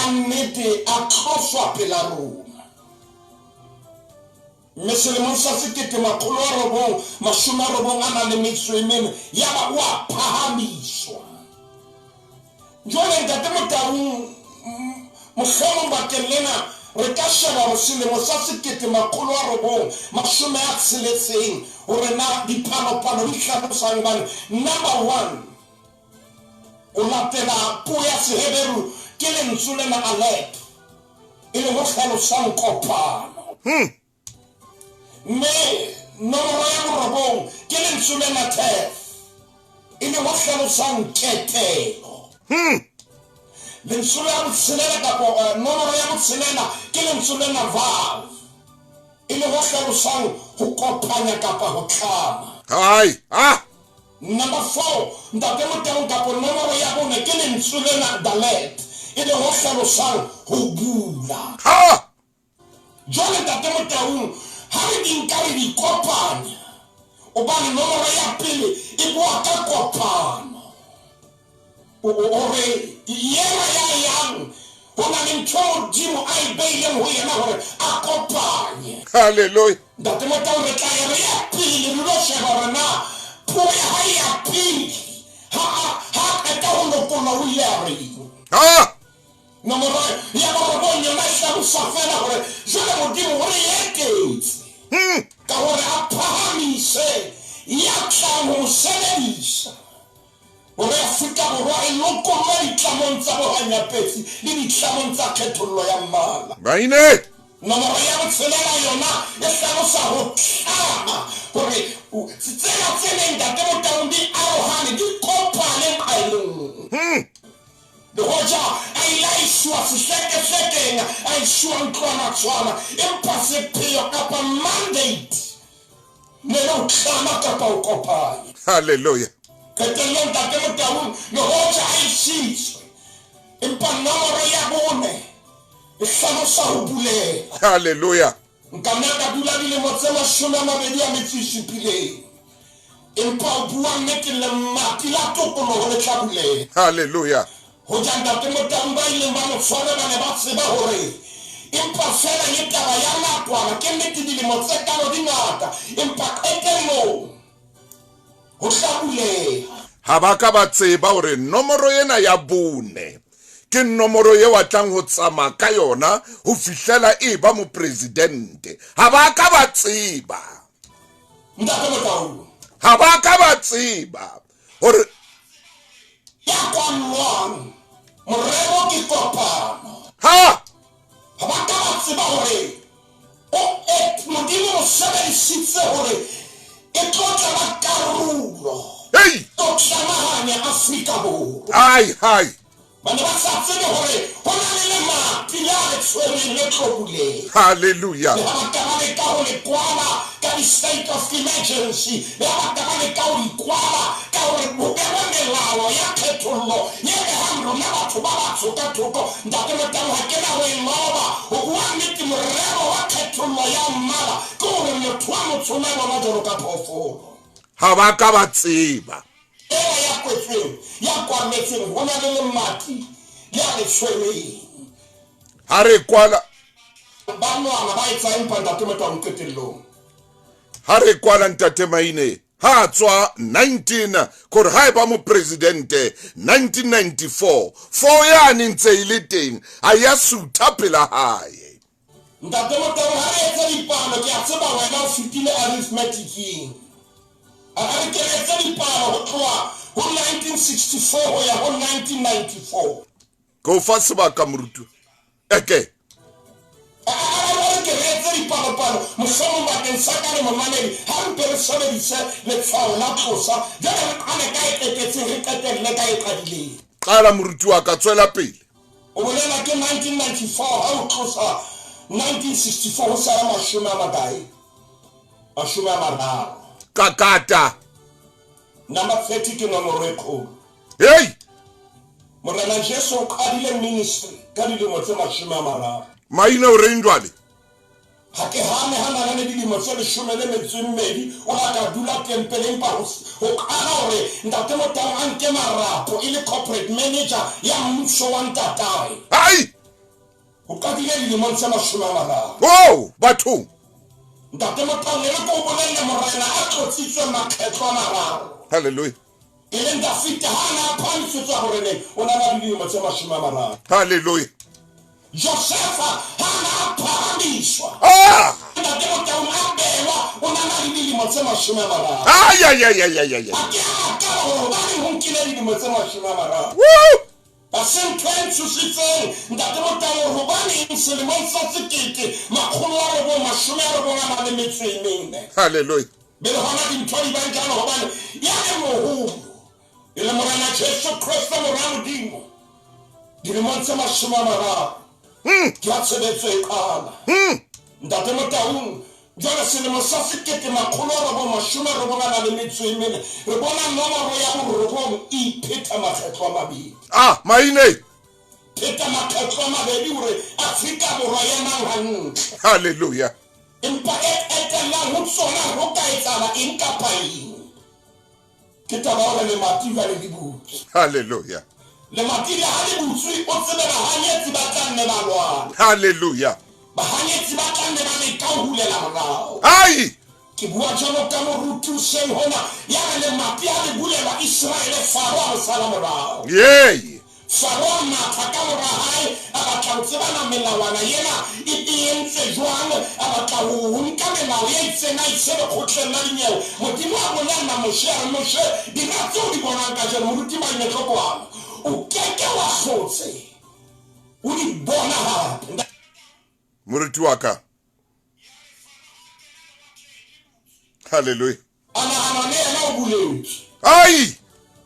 Ka nnete a tloswa pela rona. Mme selemong sa 1994 yaba o a phahamiswa. Jwale Ntate Motaung, mohlomong bakeng lena re ka sheba hore selemo sa 1960 hore na dipalopalo di hlalosang hobane number one o latela puo ya Seheberu ke lentswe lena Aleph e leng ho hlalosang kopano. Mme nomoro ya borobong ke lentswe lena Tef e leng ho hlalosang ketelo. Lentswe la botshelela kapa nomoro ya botshelela ke lentswe lena Vav e leng ho hlalosang ho kopanya kapa ho tlama. Hai, ah! Number four, Ntate Motaung kapa nomoro ya bone ke lentswe lena Dalet e leng ho hlalosang ho bula. Ha! Jwale Ntate Motaung ha re di nka re di kopanya hobane nomoro ya pele e boa ka kopano. Hore yena ya yang ho na le ntho Modimo a e beileng ho yena hore a kopanye. Hallelujah. Ntate Motaung re tla ya re ya pele re lo sheba hore na puo ya hae ya pele ha a qeta ho lokollwa o ile a reng. Ha! Nomoro ya borobong yona e hlalosa feela hore jwale Modimo o re etetse ka hore a phahamise ya tlang ho mo sebedisa hore Afrika Borwa e lokollwe ditlamong tsa bohanyapetsi le ditlamong tsa kgethollo ya mmala. Maine! Nomoro ya botshelela yona e hlalosa ho tlama hore tsena tse neng Ntate Motaung di arohane di kopane nqa e le nngwe. Le hoja a ile a isoa sehlekehlekeng, a isoa ntlwana-tshwana, empa sepheo kapa mandate ne le ho tlama kapa ho kopanya. Hallelujah. Qetellong Ntate Motaung le hoja a isitswe, empa nomoro ya bone e hlalosa ho bulela. Hallelujah. Nka nna ka dula dilemo tse 27, empa ho bua nnete lemati la tokoloho le tla buleha. Hallelujah. Hoja Ntate Motaung ba ileng ba mo tshwara ba ne ba tseba hore empa feela le taba ya nakwana, ke nnete dilemo tse kalo di ngata, empa qetellong ho tla buleha. Ha ba ka ba tseba hore nomoro ena ya bone ke nomoro eo a tlang ho tsamaya ka yona ho fihlela e ba mopresidente. Ha ba ka ba tseba. Ntate Motaung. Ha ba ka ba tseba hore ya kwallwang morero ke kopano. Ha! Ha ba ka ba tseba hore o Modimo o sebedisitse hore e tlo tla ba karolo. Hey! Tlo tlamahanya Afrika Borwa. Hai, hai. Ba ne ba sa tsebe hore ho na le lemati le a le tshwereng le tlo buleha. Hallelujah. Le ha ba ka ba leka ho le kwala ka di-state of emergency, le ha ba ka ba leka ho di kwala ka hore ho behwe melao ya kgethollo ye behang rona batho ba batsho ka thoko, Ntate Motaung, ha ke na ho e loba. Ho bua nnete, morero wa kgethollo ya mmala ke hore motho wa motsho o ne a bonwa jwalo ka phoofolo. Ha ba ka ba tseba. Ena ya kwetsweng, ya kwalletsweng, ho na le lemati le a le tshwereng. Ha re kwala. Ba nwana ba etsa empa Ntate Motaung qetellong. Ha re kwala Ntate Maine ha tswa 19 kore ha e ba mopresidente 1994 four yane ntse e le teng ha ya sutha pela hae. Ntate Motaung ha re etse dipalo ke a tseba wena o fetile arithmetic-eng. A re ke re etse dipalo ho tloha ho 1964 ho ya ho 1994. Ke o fa sebaka moruti. Eke. A re ke re etse dipalopalo mohlomong bakeng sa ka le momamedi ha re mpe re sebedise letshwao la tlosa jwale re qale ka e qetetseng re qetelle ka e qadileng. Qala moruti wa ka, tswela pele. O bolela ke 1994 ha o tlosa 1964 ho sala mashome a makae? 30. Kakata. Number 30 ke nomoro e kgolo. Hey! Morena Jesu o qadile ministry ka dilemo tse 30. Maina o reng jwale? Ha ke hane ha nana le dilemo tse 12 o la ka dula tempeleng empa ho qala hore Ntate Motaung a nke marapo e le corporate manager ya mmuso wa ntatae. Hai! O qadile dilemong tse 30. Oh, bathong. Ntate Motaung, e re ke o bolelle, morena a tlotsitsweng makgetlo a mararo. Hallelujah. E leng Dafita, ha a ne a phahamisetswa boreneng, o ne a na le dilemo tse 30. Hallelujah. Josefa, ha a ne a phahamiswa. Ah! Ntate Motaung a bewa, o ne a na le dilemo tse 30. Ay, ay, ay, ay, ay, ay. Ha ke a makala hore hobaneng ho nkile dilemo tse 30. Woo! Ha se ntho e ntshositseng, Ntate Motaung, hore hobaneng selemong sa 1994. Hallelujah. Be le hona dintho di bang jwalo, hobane ya le moholo, e le Morena Jesu Kreste, Mora Modimo, dilemong tse 30 ke ha tshebetso e qala. Ntate Motaung, jwale selemo sa 1994, re bona nomoro ya borobong e iphetha makgetlo a mabedi. Ah, maine. Pheta makgetlo a mabedi hore Afrika Borwa e emang hantle. Hallelujah. Empa e qetellang ho tsona ho ka etsahala eng kapa eng. Ke taba ya hore lemati jwale le butswe. Hallelujah. Lemati le ha le butswe, o tsebe bahanyetsi ba tla nne ba lwana. Hallelujah. Bahanyetsi ba tla nne ba leka ho hulela morao. Ai! Ke bua jwalo ka moruti hoseng hona, ya re lemati ha le bulelwa Iseraele, Faro a mo sala morao. Yey! Faro a matha ka mora hae, a batla ho tseba na melawana ena e entswe jwang, a batla ho nka melao e itseng a ise lekgotleng la dinyewe. Modimo a bolella Moshe, a re, Moshe, dira tseo o di bonang kajeno, moruti Mainetlo kwano, o ke ke wa hlotse o di bona hape. Moruti wa ka. Hallelujah. A nahana le yena o buletswe. Ai!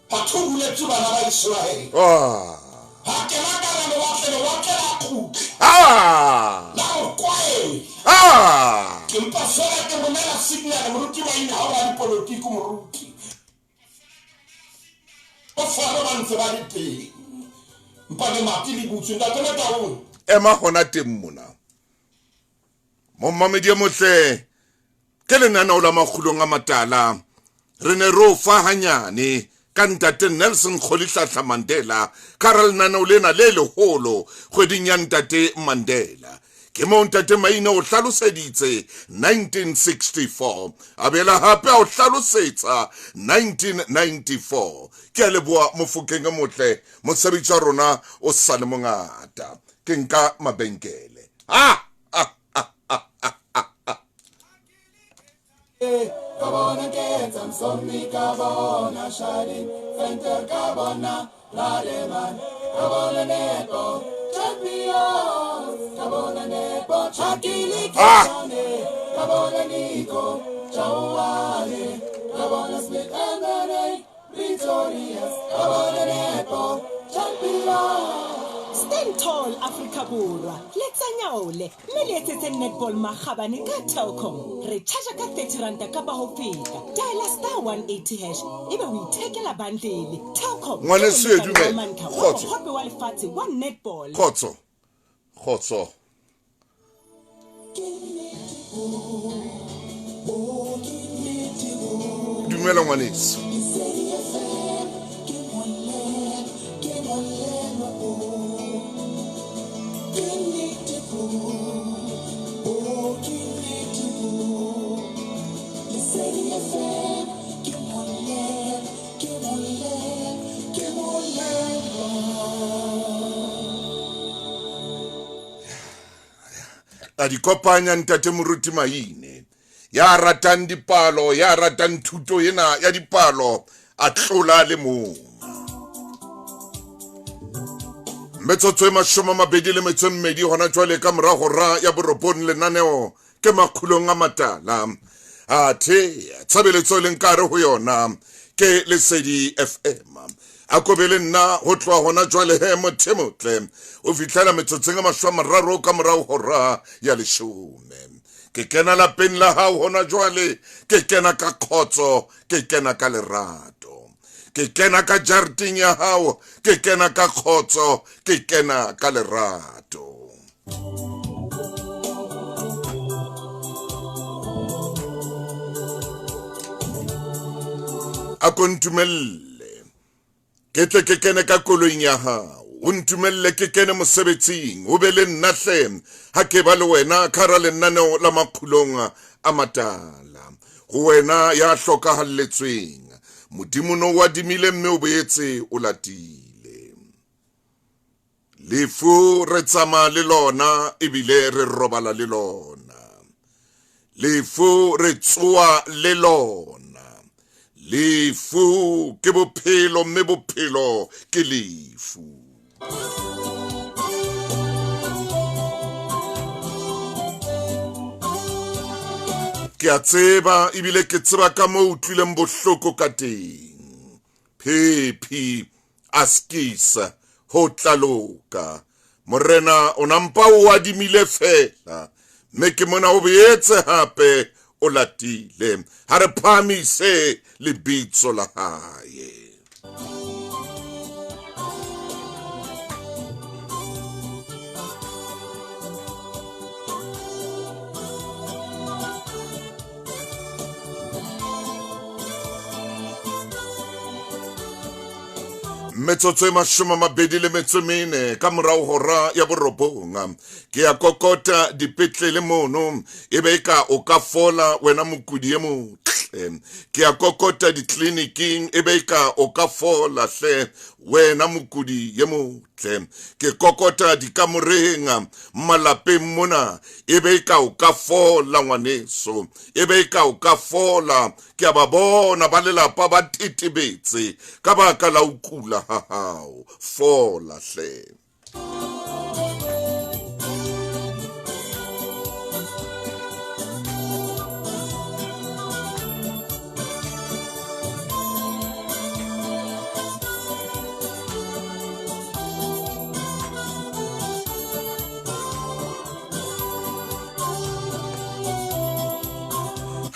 Batho o buletswe bana ba Iseraele. Ah. Ha kena ka hara lewatle, lewatle la kgutla. Ah. La mo kwaela. Ah. Ke mpa feela ke romela signal, moruti Maine, ha o radipolotiki, moruti. O Faro ba ntse ba le teng. Mpa lemati le butswe. Ntate Motaung. Ema hona teng mona. Mommamedi e motle, ke lenaneo la Makgulong a Matala. Re ne re o fa hanyane ka ntate Nelson Rolihlahla Mandela ka hara lenaneo lena le leholo kgweding ya ntate Mandela. Ke moo ntate Maine o hlaloseditse 1964, a bela hape a o hlalosetsa 1994. Ke a leboha Mofokeng e motle, mosebetsi wa rona o sa le mongata. Ke nka mabenkele. Ha! Ka bona Ketsa, Msomi, ka bona Shadi, Venter, ka bona Rademan, ka bona Nepo, Champions, ka bona Nepo, Chakili, Kane, ka bona Nico, Chauane, ka bona Smith and the Pretorius, ka bona Nepo, Champions. Stand tall, Afrika Borwa. Letsa nyaole mme le etsetse netball makgabane ka Telkom. Re charge ka 30 ranta kapa ho feta. Diala star 180 hash ebe o ithekela bundle. Telkom. Ngwaneso ke e dumela. molekane wa mantlha wa Kgotso. mohope wa lefatshe wa netball. Kgotso. Kgotso. Dumela ngwaneso. A di kopanya ntate Moruti Maine, ya ratang dipalo, ya ratang thuto ena ya dipalo, a tlola le mong. Metsotso e 22 hona jwale ka mora hora ya 9, lenaneo ke Makgulong a Matala. Athe tshebeletso e leng ka hare ho yona ke Lesedi FM. A kobe le nna ho tloha hona jwale he motho e motle o fihlela metsotsong e 30 ka morao hora ya 10. Ke kena lapeng la hao hona jwale, ke kena ka kgotso, ke kena ka lerato. Ke kena ka jareteng ya hao, ke kena ka kgotso, ke kena ka lerato. A ko ntumelle ke tle ke kene ka koloing ya hao. O ntumelle ke kene mosebetsing, o be le nna hle ha ke ba le wena ka hara lenaneo la Makgulong a Matala. Ho wena ya hlokahalletsweng, Modimo no o adimile mme o boetse o latile. Lefu re tsamaya le lona ebile re robala le lona. Lefu re tsoa le lona. Lefu ke bophelo mme bophelo ke lefu. Ke a tseba ebile ke tseba ka moo utlwileng bohloko ka teng. Phephi askis ho tla loka. Morena o nampa o adimile fela, mme ke mona o boetse hape o latile. Ha re phahamise lebitso la hae. Metsotso e 24 ka morao hora ya 9. Ke ya kokota dipetlele mono, e be ka o ka fola wena mokudi e motle. Ke ya kokota ditleliniking, e be ka o ka fola hle wena mokudi e motle. Ke kokota dikamoreng malapeng mona, e be ka o ka fola ngwaneso, e be ka o ka fola. Ke a ba bona ba lelapa ba tetebetse ka baka la ho kula ha hao. Fola hle.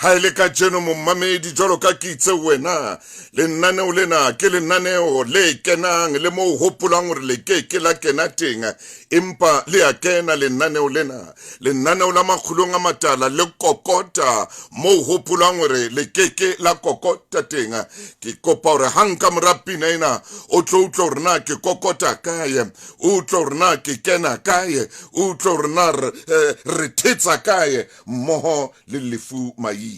Ha ile kajeno momamedi, jwalo ka ke itse wena, lenaneo lena ke lenaneo le kenang le moo hopolang hore le ke ke la kena teng, empa le a kena lenaneo lena. Lenaneo la Makgulong a Matala le kokota moo hopolang hore le ke ke la kokota teng. Ke kopa hore hang ka mora pina ena o tlo utlwa hore na ke kokota kae, o utlwe hore na ke kena kae, o utlwe hore na re thetsa kae mmoho le Lefu Maine.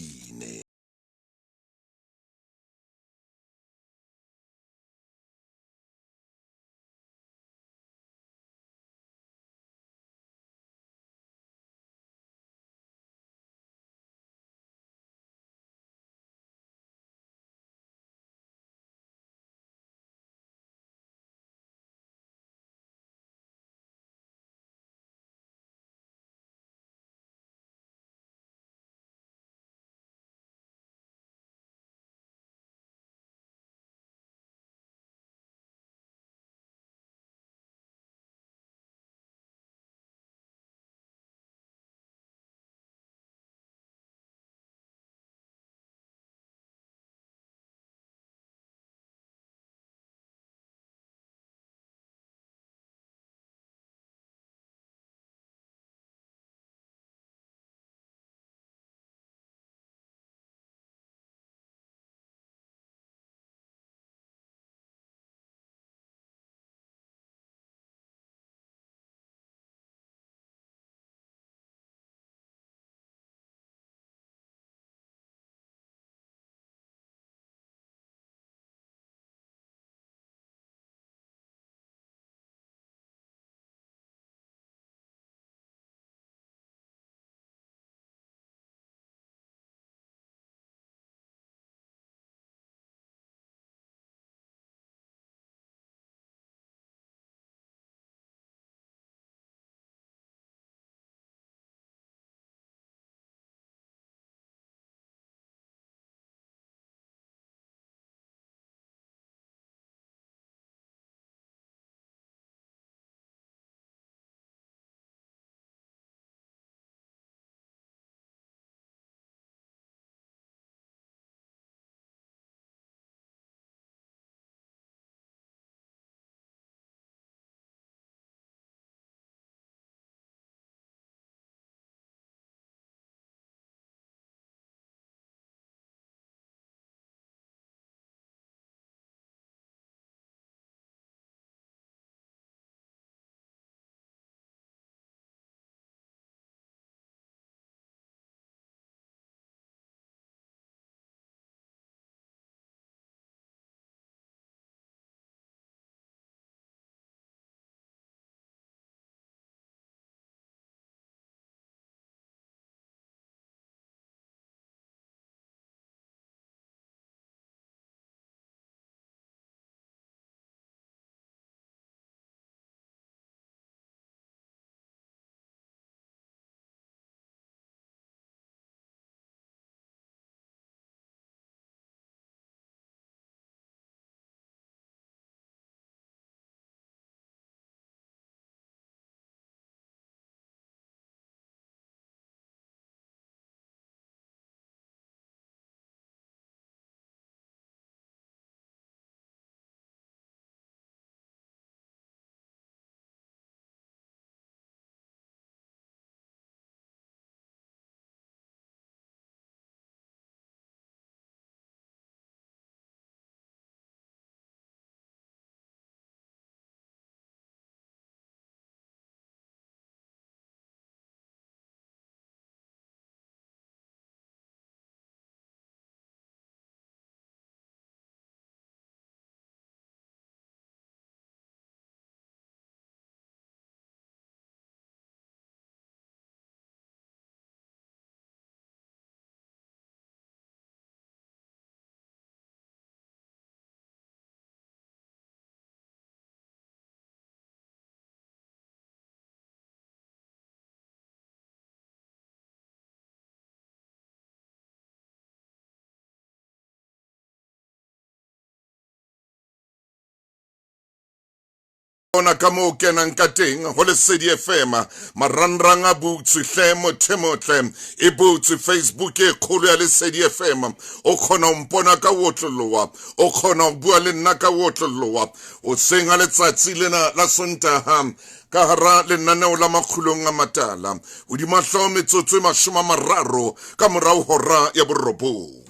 Ona ka moo o kenang ka teng ho Lesedi FM, marangrang a butswe hle motho e motle, e butswe Facebook e kgolo ya Lesedi FM. O kgona ho mpona ka otloloha, o kgona ho bua le nna ka otloloha. Hoseng ha letsatsi lena la Sontaha ka hara lenaneo la Makgulong a Matala, hodima hlooho metsotso e 30 ka morao hora ya 9.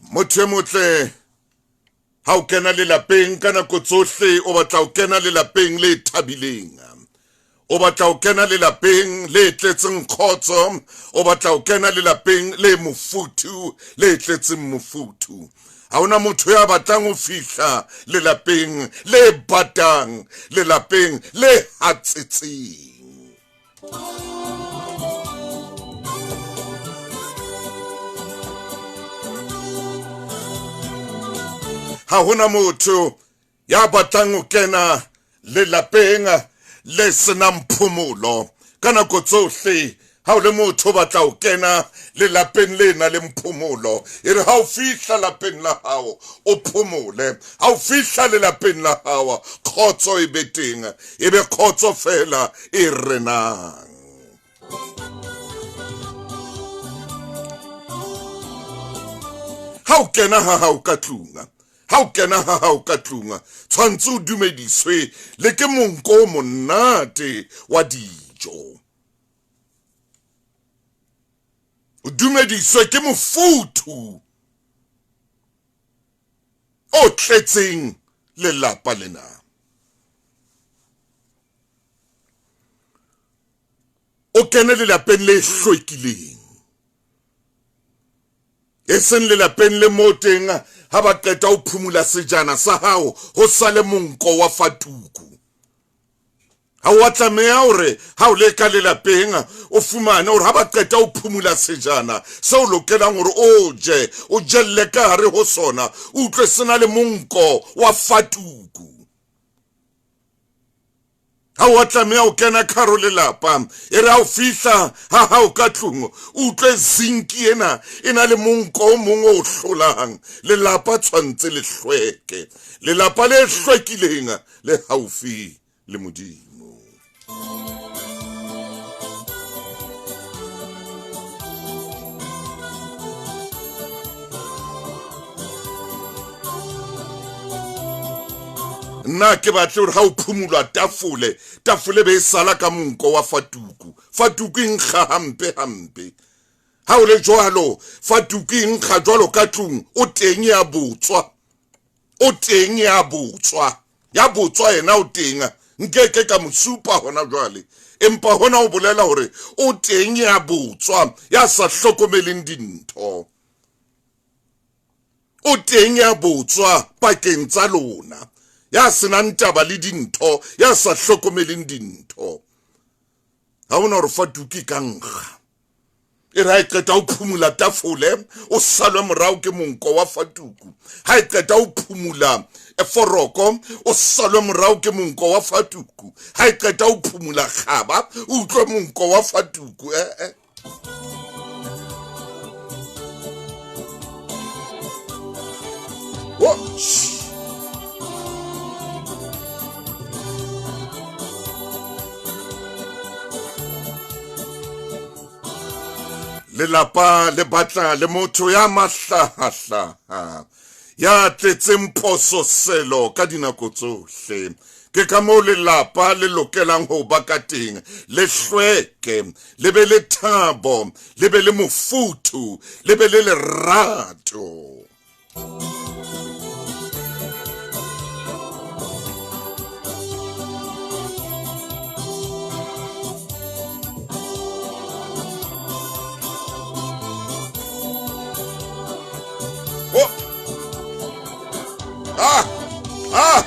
Motho e motle, ha o kena lelapeng ka nako tsohle o batla ho kena lelapeng le thabileng, o batla ho kena lelapeng le tletseng kgotso, o batla ho kena lelapeng le mofuthu, le tletseng mofuthu. Ha hona motho ya batlang ho fihla lelapeng le batang, lelapeng le hatsetseng. Ha hona motho ya batlang ho kena lelapeng le senang phomolo ka nako tsohle. Ha o le motho o batla ho kena lelapeng le nang le phomolo, e re ha o fihla lapeng la hao o phomole. Ha o fihla lelapeng la hao kgotso e be teng, e be kgotso fela e renang. Ha o kena ha hao ka tlung, ha o kena ha hao ka tlung, tshwantse o dumediswe le ke monko o monate wa dijo. O dumediswe ke mofuthu o tletseng lelapa lena. O kene lelapeng le hlwekileng, e seng lelapeng le moo teng ha ba qeta ho phumula sejana sa hao ho sale monko wa fatuku. Ha o a tlameha hore ha o le ka lelapeng o fumane hore ha ba qeta ho phumula sejana seo o lokelang hore o je, o jelle ka hare ho sona, o utlwe se na le monko wa fatuku. Ha o a tlameha ho kena ka hare ho lelapa, e re ha o fihla ha hao ka tlung o utlwe zinki ena e na le monko o mong o hlolang. Lelapa tshwantse le hlweke, lelapa le hlwekileng le haufi le Modimo. Nna ke batle hore ha o phumulwa tafole, tafole be e sala ka monko wa fatuku. Fatuku e nkga hampe hampe. Ha o le jwalo, fatuku e nkga jwalo ka tlung, o teng ya botswa. O teng ya botswa. Ya botswa yena o teng. Nkeke ka mo supa hona jwale. Empa hona o bolela hore o teng ya botswa, ya sa hlokomeleng dintho. O teng ya botswa pakeng tsa lona, ya senang taba le dintho, ya sa hlokomeleng dintho. Ha hona hore fatuku e ka nkga. E re ha e qeta ho phumula tafole, o salwe morao ke monko wa fatuku. Ha e qeta ho phumula foroko, o salwe morao ke monko wa fatuku. Ha e qeta ho phumula kgaba, o utlwe monko wa fatuku. Oh, shh. Lelapa le batla le motho ya mahlahahlaha, ya tletseng pososelo ka dinako tsohle. Ke ka moo lelapa le lokelang ho ba ka teng, le hlweke, le be le thabo, le be le mofuthu, le be le lerato. Oh. Ah. Ah.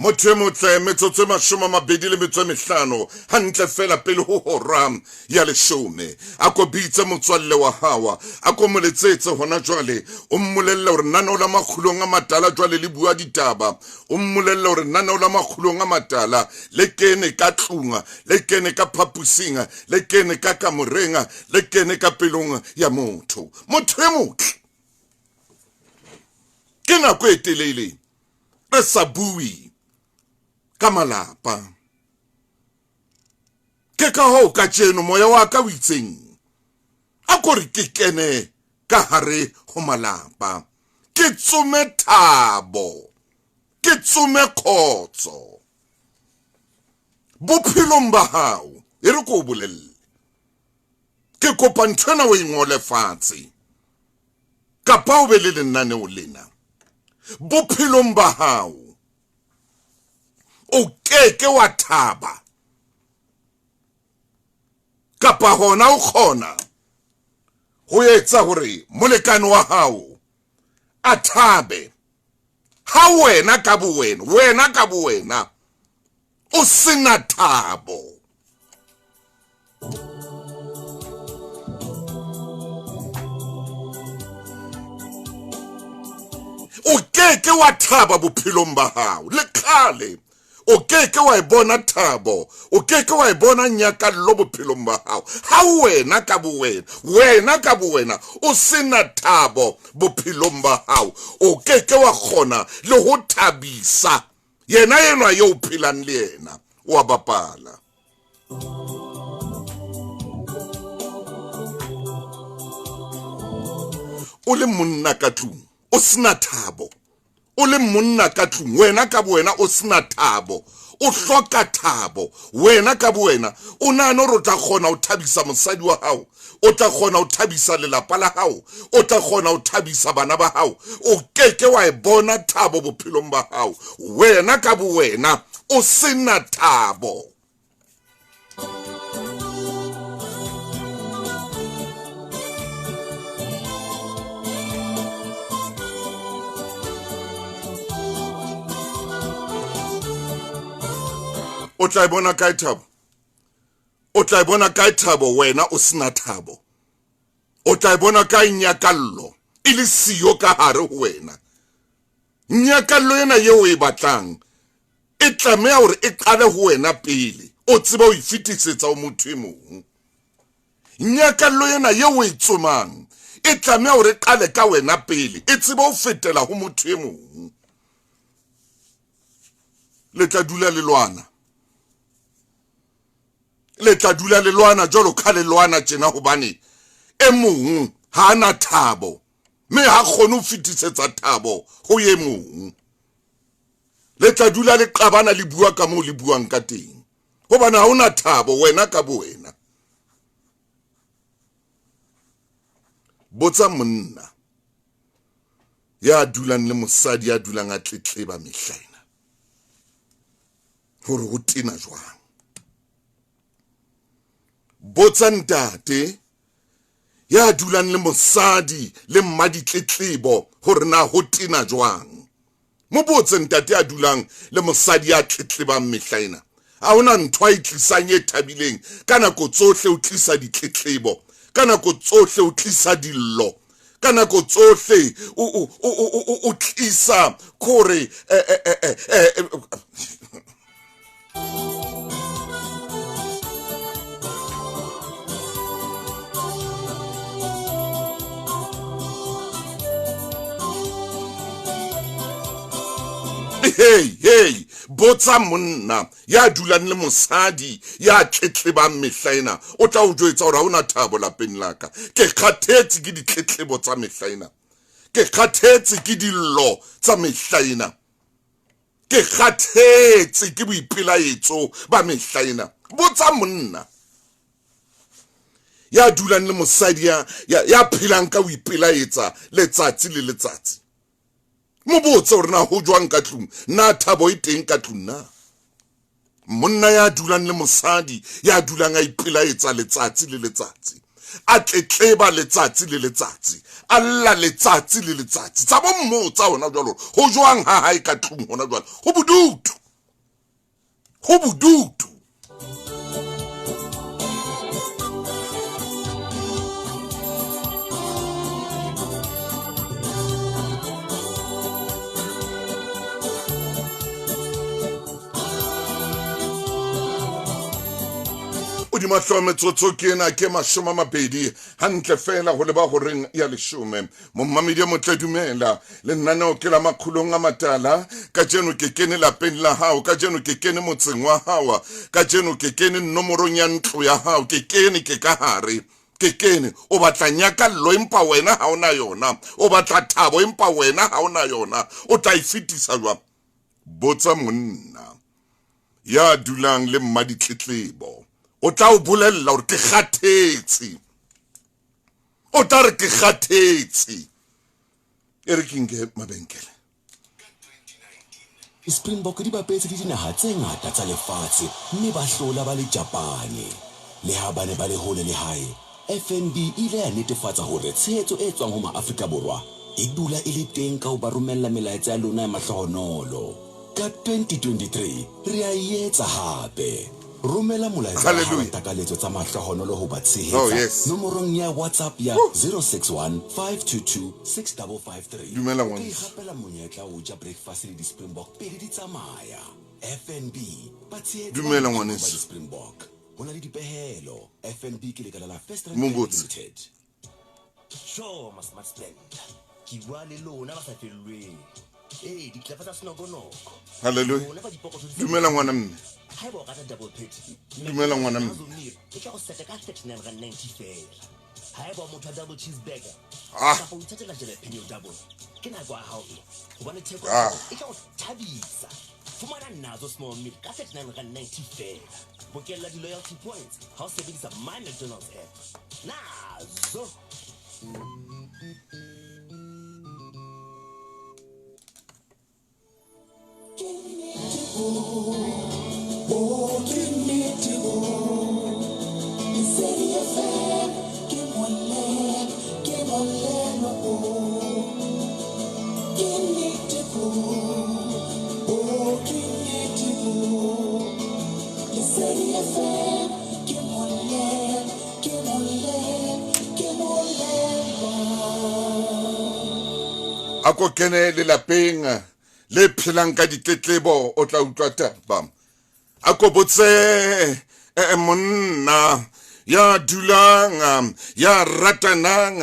Motho e motle, metsotso e 25 hantle fela pele ho hora ya leshome. A ko bitse motswalle wa hao, a ko mo letsetse hona jwale, o mmolelle hore naneo la Makgulong a Matala jwale le bua ditaba. O mmolelle hore naneo la Makgulong a Matala le kene ka tlung, le kene ka phapusing, le kene ka kamoreng, le kene ka pelong ya motho. Motho e motle, ke nako e telele re sa bue ka malapa. Ke ka hoo kajeno moya wa ka o itseng a ko re ke kene ka hare ho malapa, ke tsome thabo, ke tsome khotso bophelong ba hao. E re ko o bolelle, ke kopa ntho ena o e ngole fatshe kapa o be le lenaneo lena bophelong ba hao. O keke wa thaba kapa hona o kgona ho etsa hore molekane wa hao a thabe ha wena ka bowena, wena ka bowena o sena thabo. O keke wa thaba bophelong ba hao le kgale. O keke wa e bona thabo, o keke wa e bona nyakallo bophelong ba hao ha wena ka bowena, wena ka bowena o sena thabo bophelong ba hao. O keke wa kgona le ho thabisa yena enwa eo o phelang le yena. O a bapala. O le monna ka tlung o sena thabo, o le monna ka tlung wena ka bowena o sena thabo, o hloka thabo wena ka bowena, o nahane hore o tla kgona ho thabisa mosadi wa hao, o tla kgona ho thabisa lelapa la hao, o tla kgona ho thabisa bana ba hao. O keke wa e bona thabo bophelong ba hao wena ka bowena o sena thabo. O tla e bona kae thabo? O tla e bona kae thabo wena o sena thabo? O tla e bona kae nyakallo e le siyo ka hare ho wena? Nyakallo ena eo o e batlang e tlameha hore e qale ho wena pele o tseba ho e fetisetsa ho motho e mong. Nyakallo ena eo o e tsomang e tlameha hore e qale ka wena pele e tsebe ho fetela ho motho e mong. Le tla dula le lwana, le tla dula le lwana jwalo ka le lwana tjena, hobane e mong ha a na thabo mme ha kgone ho fetisetsa thabo ho e mong. Le tla dula le qabana le bua ka moo le buang ka teng, hobane ha hona thabo wena ka bowena. Botsa monna ya dulang le mosadi ya dulang a tletleba mehla ena hore ho tena jwang. Botsa ntate ya dulang le mosadi le mmaditletlebo hore na ho tena jwang. Mo botse ntate ya dulang le mosadi ya tletlebang mehla ena. Ha hona ntho a e tlisang e thabileng. Ka nako tsohle o tlisa ditletlebo, ka nako tsohle o tlisa dillo, ka nako tsohle o tlisa kore hey hey, botsa monna ya dulang le mosadi ya tletlebang mehla ena, o tla o jwetsa hore ha hona thabo lapeng la ka. Ke kgathetse ke ditletlebo tsa mehla ena, ke kgathetse ke dillo tsa mehla ena, ke kgathetse ke boipelaetso ba mehla ena. Botsa monna ya dulang le mosadi ya phelang ka ho ipelaetsa letsatsi le letsatsi. Mo botse hore na ho jwang ka tlung, na thabo e teng ka tlung na. Monna ya dulang le mosadi ya dulang a ipelaetsa letsatsi le letsatsi, a tletleba letsatsi le letsatsi, a lla letsatsi le letsatsi, tsa bo mmotsa hona jwalo ho jwang ha hae ka tlung hona jwalo, ho bodutu. Ho bodutu. Hodima hlooho metsotso ke ena ke 20 hantle fela ho leba horeng ya 10. Mommamedi e motle, dumela. Lenaneo ke la Makgulong a Matala. Kajeno ke kene lapeng la hao, kajeno ke kene motseng wa hao, kajeno ke kene nomorong ya ntlo ya hao, ke kene ke ka hare, ke kene. O batla nyakallo empa wena ha ona yona, o batla thabo empa wena ha ona yona, o tla e fetisa jwang? Botsa monna ya dulang le mmaditletlebo, o tla o bolella hore ke kgathetse, o tla re ke kgathetse. E re ke nke mabenkele. Di-Springbok di bapetse le dinaha tse ngata tsa lefatshe mme ba hlola ba le Japane. Leha ba ne ba le hole le hae, FNB e ile ya netefatsa hore tshehetso e tswang ho maAfrika Borwa e dula e le teng ka ho ba romella melaetsa ya lona ya mahlohonolo. Ka 2023 re a e etsa hape. Romela molaetsa wa hao wa Hallelujah. takaletso tsa mahlohonolo ho ba Oh, tshehetsa yes. nomorong ya WhatsApp ya 061 522 6553. Dumela, O ka ngwaneso. ikgapela monyetla wa ho ja breakfast le di-Springbok pele di tsamaya. FNB, batshehetsi ba Dumela, bohlokwa ba ngwaneso. di-Springbok. Ho na le dipehelo. FNB ke lekala la First Rand Mo Bank botse. Limited. Sure, ma smart spender. Ke bua le lona ba sa fellweng. Ee, ditlapa tsa senokonoko. Hallelujah. Lona ba dipokotho di sa Dumela ngwana mme. Haeba o rata double patty, Dumela ngwana mme. Azomir e tla go seta ka 39 rand 90 fela. Haeba o motho wa double cheeseburger, kapa o ithatela jalapeno double, ke nako ya hao e. Hobane theko ya e tla go thabisa. Fumana Nazo small meal ka 39 rand 90 fela. Bokella di-loyalty points ha o sebedisa My McDonald's app. Nazo. A ko kene lelapeng le phelang ka ditletlebo, o tla utlwa taba. A ko botse monna ya dulang, ya ratanang,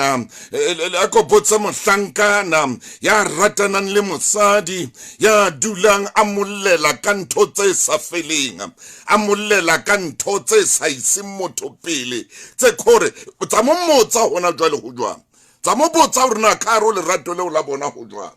a ko botse mohlankana ya ratanang le mosadi ya dulang a mollela ka ntho tse sa feleng, a mollela ka ntho tse sa iseng motho pele, tse khore tsa mo motsa hona jwale ho jwang, tsa mo botsa hore na ka hare ho lerato leo la bona ho jwang.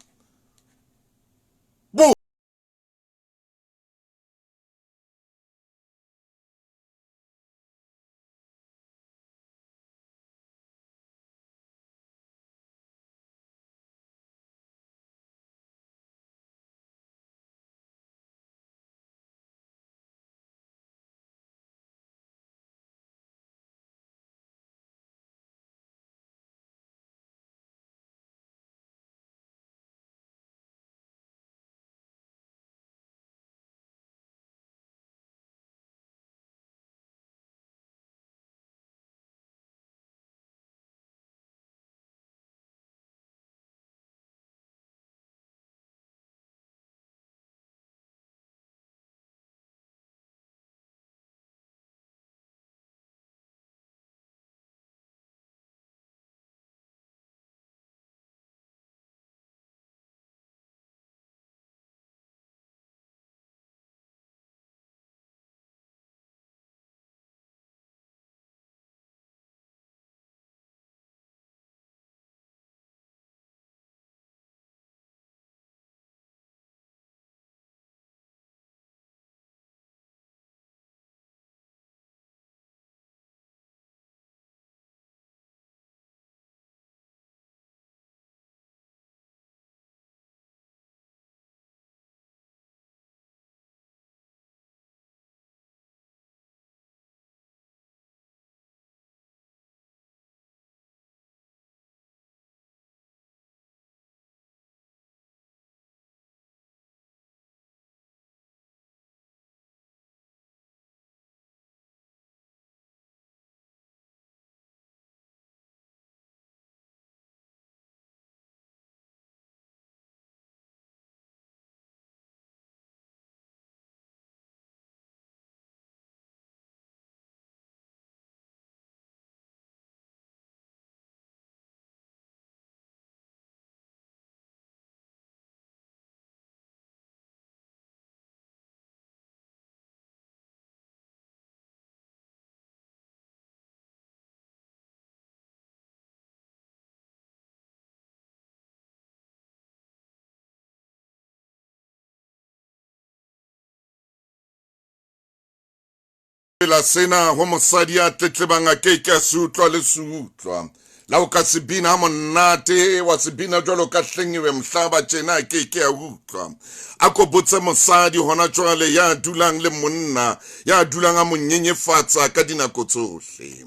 Sefela sena ho mosadi ya tletlebang a ke ke a se utlwa le se utlwa. La o ka se bina ha monate wa se bina jwalo ka hlengiwe mohlaba tjena a ke ke a utlwa. A ko botse mosadi hona jwale ya dulang le monna ya dulang a mo nyenyefatsa ka dinako tsohle.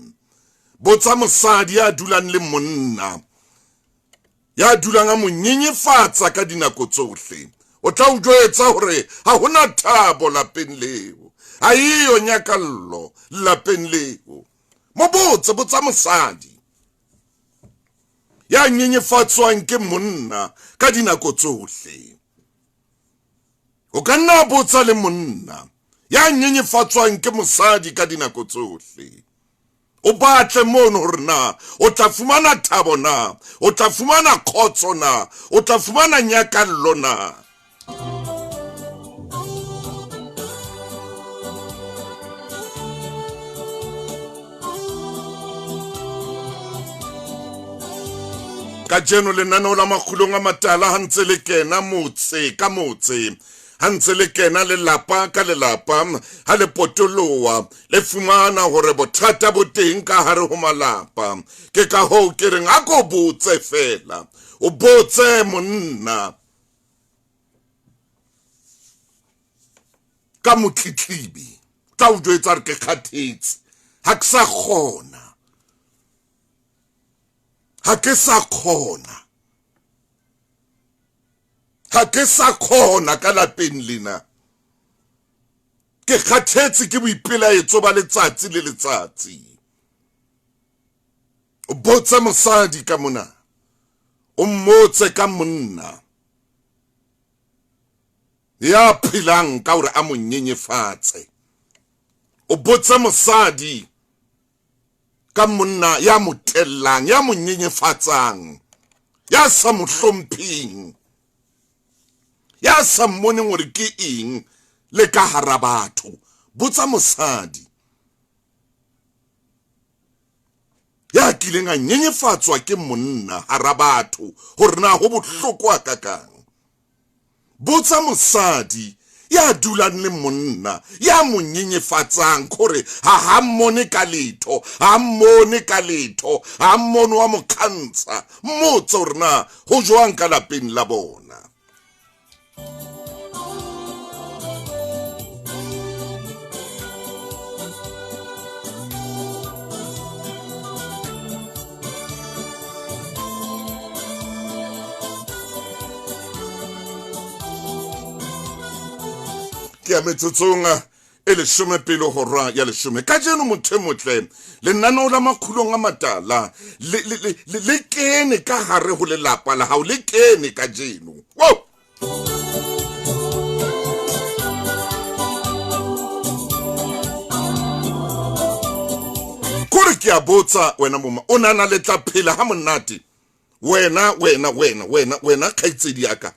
Botsa mosadi ya dulang le monna ya dulang a mo nyenyefatsa ka dinako tsohle. O tla o jwetsa hore ha hona thabo lapeng leo. Ha eyo nyakallo lapeng leo. Mo botse, botsa mosadi ya nyenyefatswang ke monna ka dinako tsohle. O ka nna botsa le monna ya nyenyefatswang ke mosadi ka dinako tsohle. O batle mono hore na o tla fumana thabo na, o tla fumana kgotso na, o tla fumana nyakallo na. Kajeno lenaneo la Makgulong a Matala ha ntse le kena motse ka motse, ha ntse le kena lelapa ka lelapa, ha le potoloha le fumana hore bothata bo teng ka hare ho malapa. Ke ka hoo ke reng a ko botse fela, o botse monna ka motletlebi, tla o jwetsa re ke kgathetse, ha ke sa kgona, ha ke sa kgona, ha ke sa kgona ka lapeng lena. Ke kgathetse ke boipelaetso ba letsatsi le letsatsi. O botse mosadi ka mona, o mmotse ka monna ya phelang ka hore a mo nyenyefatse. O botse mosadi ka monna ya mo tellang, ya mo nyenyefatsang, ya sa mo hlompheng, ya sa mmoneng hore ke eng le ka hara batho. Botsa mosadi ya kileng a nyenyefatswa ke monna hara batho hore na ho bohloko hakakang. Botsa mosadi ya dulang le monna ya mo nyenyefatsang hore ha mmone ka letho, ha mmone ka letho, ha mmone wa mo kgantsha. Mmotse hore na ho jwang ka lapeng la bona. Ke ya metsotsong e leshome pele hora ya leshome. Kajeno motho e motle, lenaneo la Makgulong a Matala le kene ka hare ho lelapa la hao, le kene kajeno. Wow! Kore ke a botsa wena moma, o nana le tla phela ha monate? Wena, wena, wena, wena, wena kgaitsedi ya ka,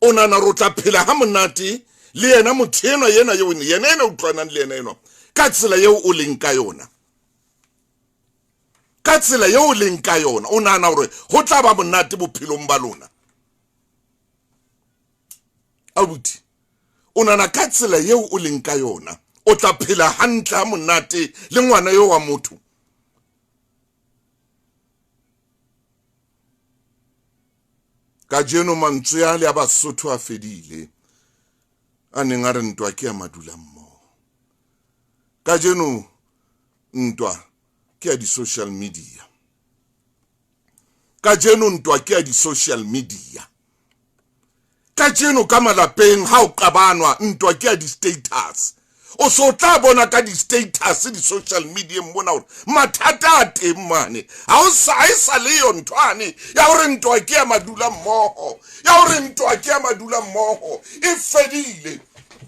o nana ro tla phela ha monate le yena motho enwa, yena eo, yena ena utlwanang le yena enwa, ka tsela eo o leng ka yona, ka tsela eo o leng ka yona, o nahana hore ho tla ba monate bophelong ba lona? Abuti, o nahana ka tsela eo o leng ka yona o tla phela hantle ha monate le ngwana eo wa motho? Kajeno mantswe a le a Basotho a fedile, a neng a re ntwa ke ya madula mmoho. Kajeno ntwa ke ya di-social media. Kajeno ntwa ke ya di-social media. Kajeno ka malapeng ha o qabanwa ntwa ke ya di-status. O so tla bona ka di-status di-social media mona hore mathata a teng mane. Ha o sa, ha e sa le yo nthwane ya hore ntwa ke ya madula mmoho, ya hore ntwa ke ya madula mmoho. E fedile,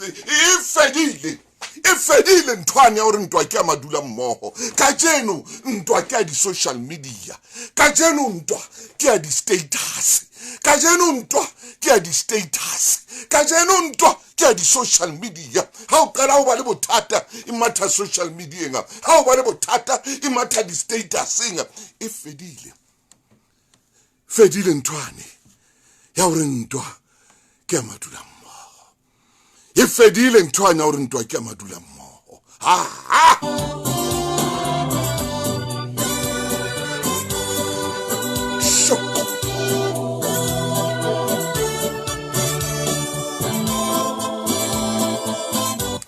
e fedile, e fedile nthwane ya hore ntwa ke ya madula mmoho. Kajeno ntwa ke ya di-social media. Kajeno ntwa ke ya di-status. Kajeno ntwa ke ya di-status. Kajeno ntwa ke ya di-social media. Ha o qala ho ba le bothata, e matha social media-eng. Ha o ba le bothata, e matha di-status-eng. E fedile. Fedile nthwane ya hore ntwa ke ya madula mmoho. E fedile nthwane ya hore ntwa ke ya madula mmoho. Ha ha. Sho.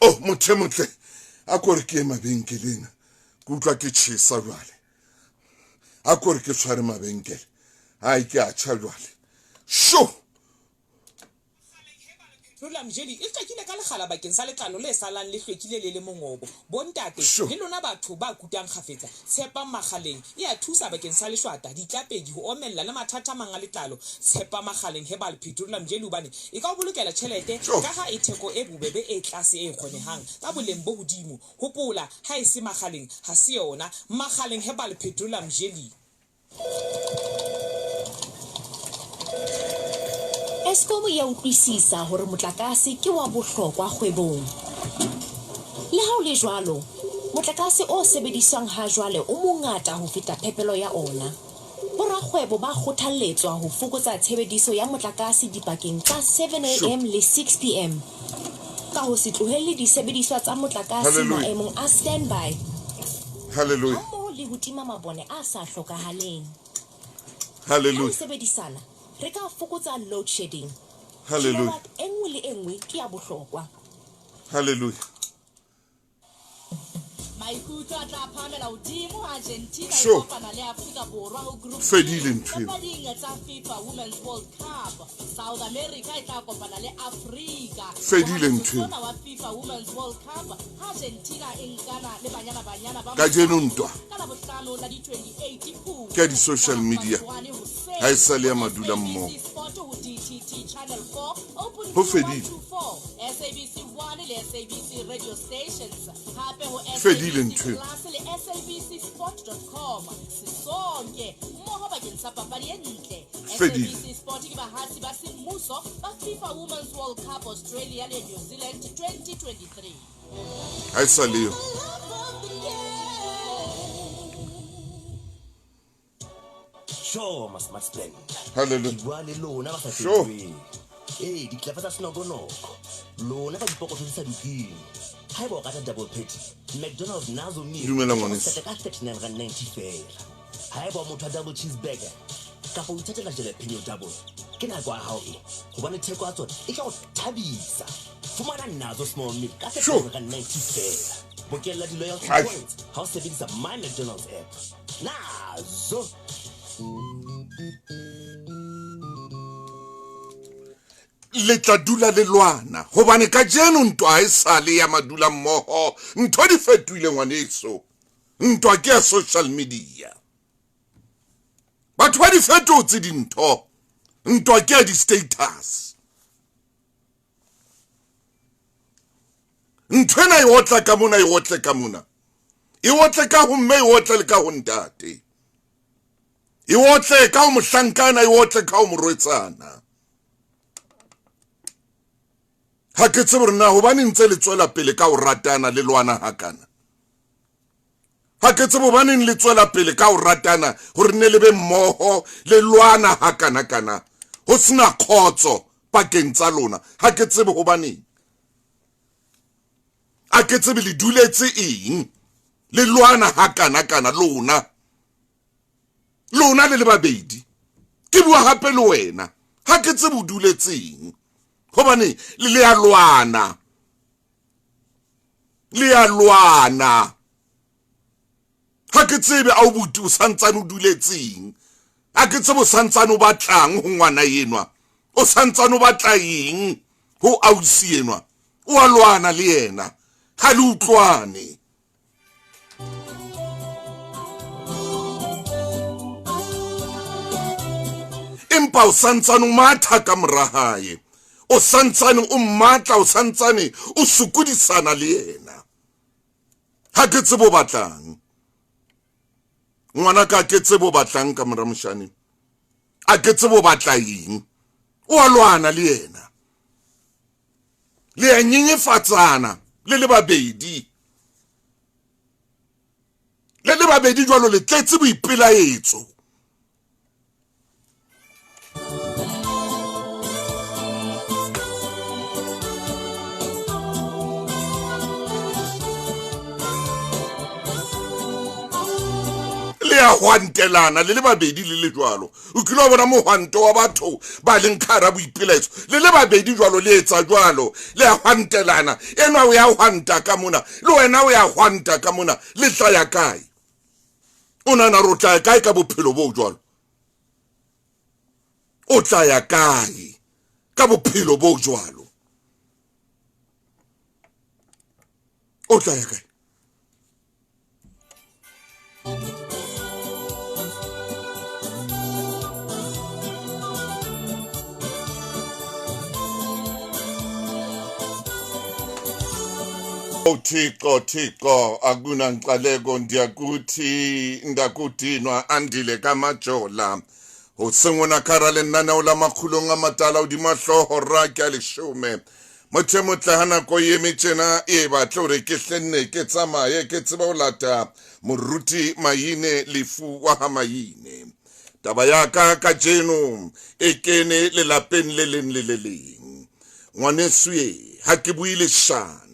Oh, motho e motle. A ko re ke ye mabenkeleng. Ke utlwa ke tjhesa jwale. A ko re ke tshware mabenkele. Ai ke a tjha jwale. Sho. Lola Mjeli e hlwekile ka lekgala bakeng sa letlalo le salang le hlwekile le le mongobo. Bontate Sho. le lona batho ba kutang kgafetsa, tshepang Makgaleng e a thusa bakeng sa leshwata, ditlapedi, ho omella le mathata a mang a letlalo. Tshepa Makgaleng Herbal Petroleum Jelly hobane e ka o bolokela tjhelete Sho. kaha e theko e bobebe e tlase e kgonehang ka boleng bo hodimo. Hopola, ha e se Makgaleng, ha se yona. Makgaleng Herbal Petroleum Jelly. Eskom e a utlwisisa hore motlakase ke wa bohlokwa kgwebong. Le ha ho le jwalo, motlakase o sebediswang hajwale o mongata ho feta phepelo ya ona. Borakgwebo ba kgothalletswa ho fokotsa tshebediso ya motlakase dipakeng tsa 7 Sure. am le 6 pm ka ho se tlohelle disebediswa tsa motlakase Hallelujah. maemong a standby Hallelujah. hammoho le ho tima mabone a sa hlokahaleng. Ha Hallelujah. re sebedisana, re ka fokotsa load shedding. Hallelujah. Kilowatt e nngwe le e nngwe ke ya bohlokwa. Hallelujah. Maikutlo a tla phahamela hodimo ha Argentina e Sure. kopana le Afrika Borwa ho Group Fedile E ntho eo. papading tsa FIFA Women's World Cup. South America e tla kopana le Afrika. Fedile ntho eo. Ona wa FIFA Women's World Cup ha Argentina e nkana le Banyana Banyana ba Kajeno ntwa ka Labohlano la di 28 Phupjane ke ya di-social media. ka half past one hoseng. Ha e sa le ya madula mmoho. SABC Sport ho DTT Channel 4, Open Ho View fedile. 124, SABC 1 le SABC Radio Stations. Hape ho Fedile SABC ntho eo. Plus le sabcsport.com. Sisonke mmoho bakeng sa papadi e ntle. Fedile. SABC Sport ke bahasi ba semmuso ba FIFA Women's World Cup Australia le New Zealand 2023. Ha e sa le yo. Sure, ma smart spend. Hallelujah. Ke bua le lona ba sa Sure. fetoheng. Ee, ditlapa tsa senokonoko. Lona ba dipokotho di sa dukeng. Haeba o rata double patty, McDonald's nazo meal. Dumela ngwaneso. Seta ka 39 rand 90 feela. Haeba o motho wa double cheeseburger, kapa o ithatela jalapeno double, ke nako ya hao e. Hobane theko ya tsona e tla o thabisa. Fumana nazo small meal ka Sure. 39 rand 90 feela. Bokella di-loyalty Ai. points ha o sebedisa My McDonald's app. Nazo! Le tla dula le lwana hobane kajeno ntwa ha e sale ya madula mmoho. Ntho di fetohile ngwaneso. Ntwa ke ya social media. Batho ba di fetotse dintho. Ntwa ke ya di-status. Ntho ena e otla ka mona, e otle ka mona. E otle ka ho mme, e otle le ka ho ntate. E otle ka ho mohlankana, e otle ka ho morwetsana. Ha ke tsebe hore na hobane ntse le tswela pele ka ho ratana le lwana hakana. Ha ke tsebe hobaneng le tswela pele ka ho ratana hore ne le be mmoho le lwana hakana kana. Ho sena kgotso pakeng tsa lona. Ha ke tsebe hobaneng. A ke tsebe le duletse eng. Le lwana hakana kana lona. Lona le le babedi. Ke bua hape le wena. Ha ke tsebe o duletseng. Hobane le a lwana. Le a lwana. Ha ke tsebe a o buti o santsane o duletseng. Ha ke tsebe o santsane o batlang ho ngwana enwa. O santsane o batla eng ho ausi enwa. O a lwana le yena. Ha le utlwane. Empa o santsane o matha ka mora hae. O santsane o mmatla, o santsane o sokodisana le yena. Ha ke tsebe o batlang. Ngwana ka ke tsebe o batlang ka mora moshane. A ke tsebe o batla eng. O a lwana le yena. Le a nyenyefatsana le le babedi. Le le babedi jwalo le tletse boipelaetso. Le a hwantelana le le babedi le le jwalo. O kile wa bona mohwanto wa batho ba leng ka hara boipelaetso le le babedi jwalo, le etsa jwalo, le a hwantelana. Enwa o ya hwanta ka mona, le wena o ya hwanta ka mona, le tla ya kae? O nahana hore o tla ya kae ka bophelo bo jwalo? O tla ya kae ka bophelo bo jwalo? O tla ya kae? uThixo Thixo akunanxaleko ndiyakuthi ndakudinwa andile kamajola hoseng ona ka hara lenaneo la makgulong a matala hodima hlooho ra ke a leshome motho e motle ha nako e eme tjena e batle hore ke hlenne ke tsamaye ke tsebe ho lata moruti Maine lefu wa ha Maine taba ya ka kajeno e kene lelapeng le leng le le leng ngwaneso e ha ke bue leshano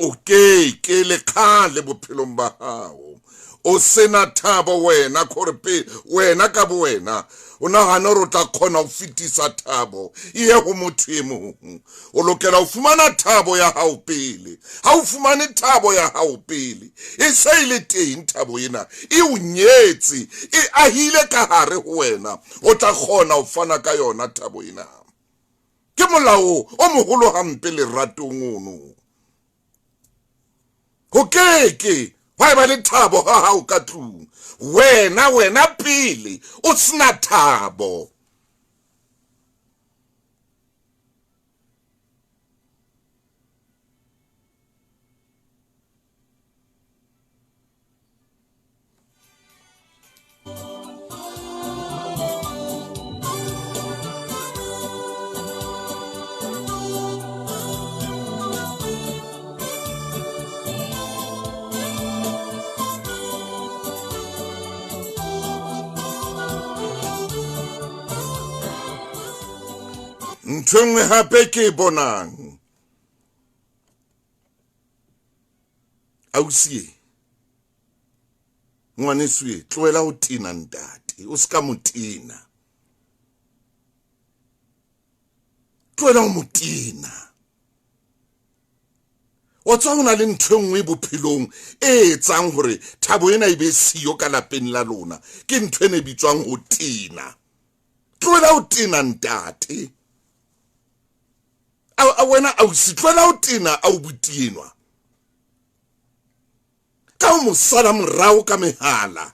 O ke ke le kgale bophelong ba gago o sena thabo wena gore pe wena ka bo wena o nagane gore o tla kgona go fetisa thabo e ye go motho e mongwe. O lokela go fumana thabo ya gago pele. Ga o fumane thabo ya gago pele, e se e le teng thabo ena, e o nyetse, e ahile ka gare go wena, o tla kgona go fana ka yona thabo ena. Ke molao o mogolo gampe leratong ono. Go keke gwa eba le thabo ga gago ka tlung. Wena, wena pele o sena thabo. Ntho e nngwe hape ke e bonang ausi e ngwaneso e tlohela ho tena ntate o se ka mo tena tlohela ho mo tena wa tswa ho na le ntho e nngwe bophelong e etsang hore thabo ena e be siyo ka lapeng la lona ke ntho ena e bitswang ho tena tlohela ho tena ntate a wena ausi tlohela ho tena a o botienwa ka ho mo sala morao ka mehala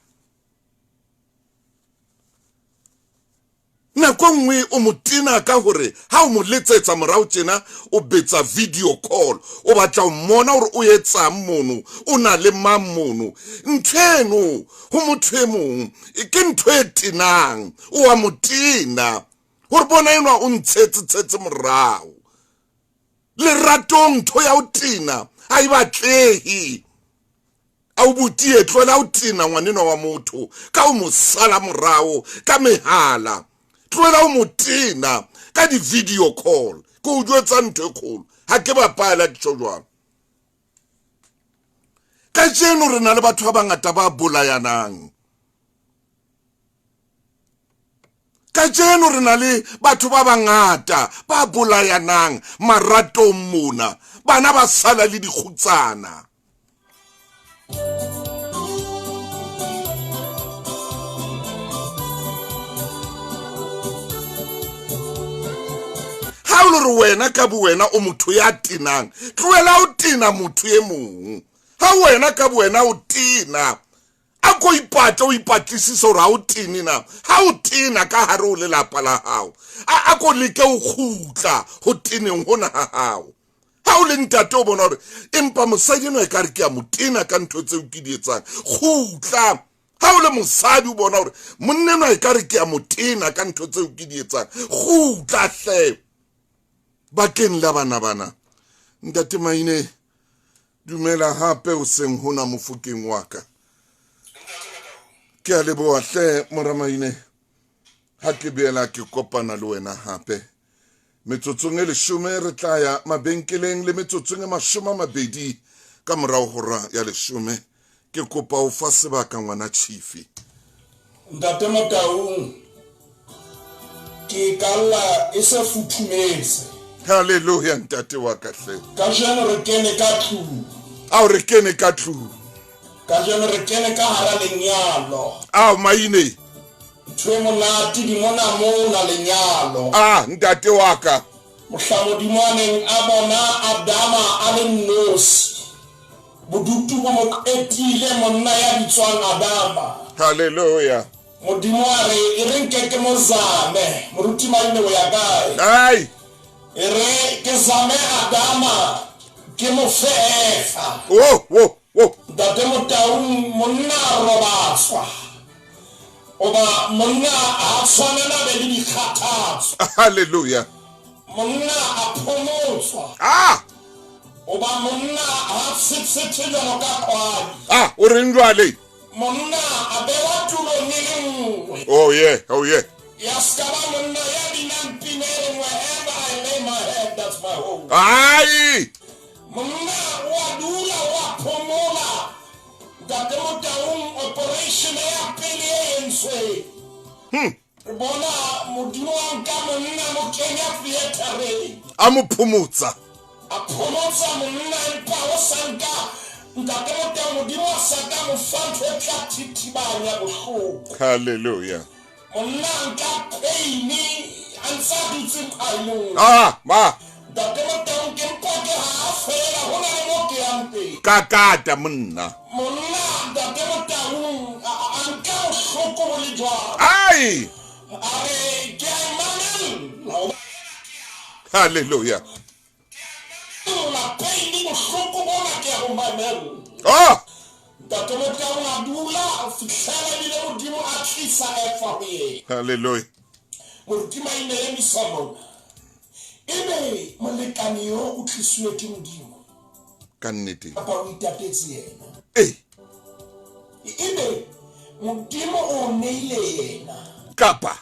nako nngwe o mo tena ka hore ha o mo letsetsa morao tjena o betsa video call o batla ho mmona hore o etsang mono o na le mang mono ntho eno ho motho e mong ke ntho e tenang o a mo tena gore bona enwa o ntshetse tshetse morao leratong ntho ya o tena a e batlehe a o botie tloela o tena ngwanenwa wa motho ka o mo sala morao ka mehala tloela o mo tena ka di-video call ke o jwetsa ntho e kgolo ga ke bapala ke tšho jwalo kajeno re na le batho ba bangata ba bolayanang Kajeno re na le batho ba bangata ba bolayanang maratong mona, bana ba sala le dikgutsana. Ha o le re wena ka bowena o motho ya tenang, tlohela o tena motho e mong. Ha wena ka bowena o tena, a ko ipatle o ipatlisise gore ga o tene na ga o tena ka gare o lelapa la gago a a ko leke o khutla go teneng gona ga gago ga o le ntate o bona gore empa mosadi eno e ka re ke a mo tena ka ntho tseo ke di etsang khutla ga o le mosadi o bona gore monna eno e ka re ke a mo tena ka ntho tseo ke di etsang khutla hle bakeng la bana bana ntate maine Dumela hape hoseng hona mofokeng wa ka. Ke a leboha hle moramaine ha ke boela ke kopana le wena hape. Metsotsong e leshome re tla ya mabenkeleng le metsotsong e 20 ka morao hora ya leshome. Ke kopa o fa sebaka ngwana Chifi. Ntate Motaung, ke kalla e se futhumetse. Hallelujah ntate wa ka hle. Kajeno re kene ka tlung. Ao re kene ka tlung. Kajeno re kene ka hara lenyalo. Ao maine. Ntho e monate di mona mona lenyalo. Ah ntate wa ka. Mohla Modimo a neng a bona Adama a le nnosi, bodutu bo mo qetile monna ya bitswang Adama. Hallelujah. Modimo a re, E re nke ke mo zame. Moruti Maine o ya kae? Ai. E re ke zame Adama, ke mo fe Efa. Wo, wo, wo. Ntate Motaung, monna a robatswa. Oba monna ha tshwanela be le dikgathatso. Hallelujah. Monna a phomotswa. Ah! Oba monna ha tshetshetshe jwalo ka kgwadi. Ah, o reng jwale? Monna a bewa tulong e le nngwe. Oh yeah, oh yeah. Ya ska ba monna ya binang pina e reng wherever I lay my head, that's my home. Ai! Monna o a dula, o a phomola. Ntate Motaung, operation ya pele e entsweng. Re bona Modimo a nka monna mo kenya theatereng. A mo phomotsa. A phomotsa monna empa o sa nka Ntate Motaung, Modimo a sa ka mo fa ntho e tla thithibanya bohloko. Hallelujah. Monna a nka pain a ntse a dutse nqalong. Ah, ma. Ntate Motaung, ke mpa ke ha feela ho na le mo ke yang teng. Kakata monna. Monna Ntate Motaung a nka bohloko bo le jwalo. Ai! A re ke a e mamella. Hallelujah. Lla pain bohloko bona ke a bo mamella. Ah! Ntate Motaung a dula ho fihlela ebile Modimo a tlisa Efa ho yena. Hallelujah. Moruti Maine emisa mona. Ebe molekane yo o tlisuwe ke Modimo? Ka nnete. Kapa o itatetse yena? Ee. Ebe Modimo o neile yena? Kapa.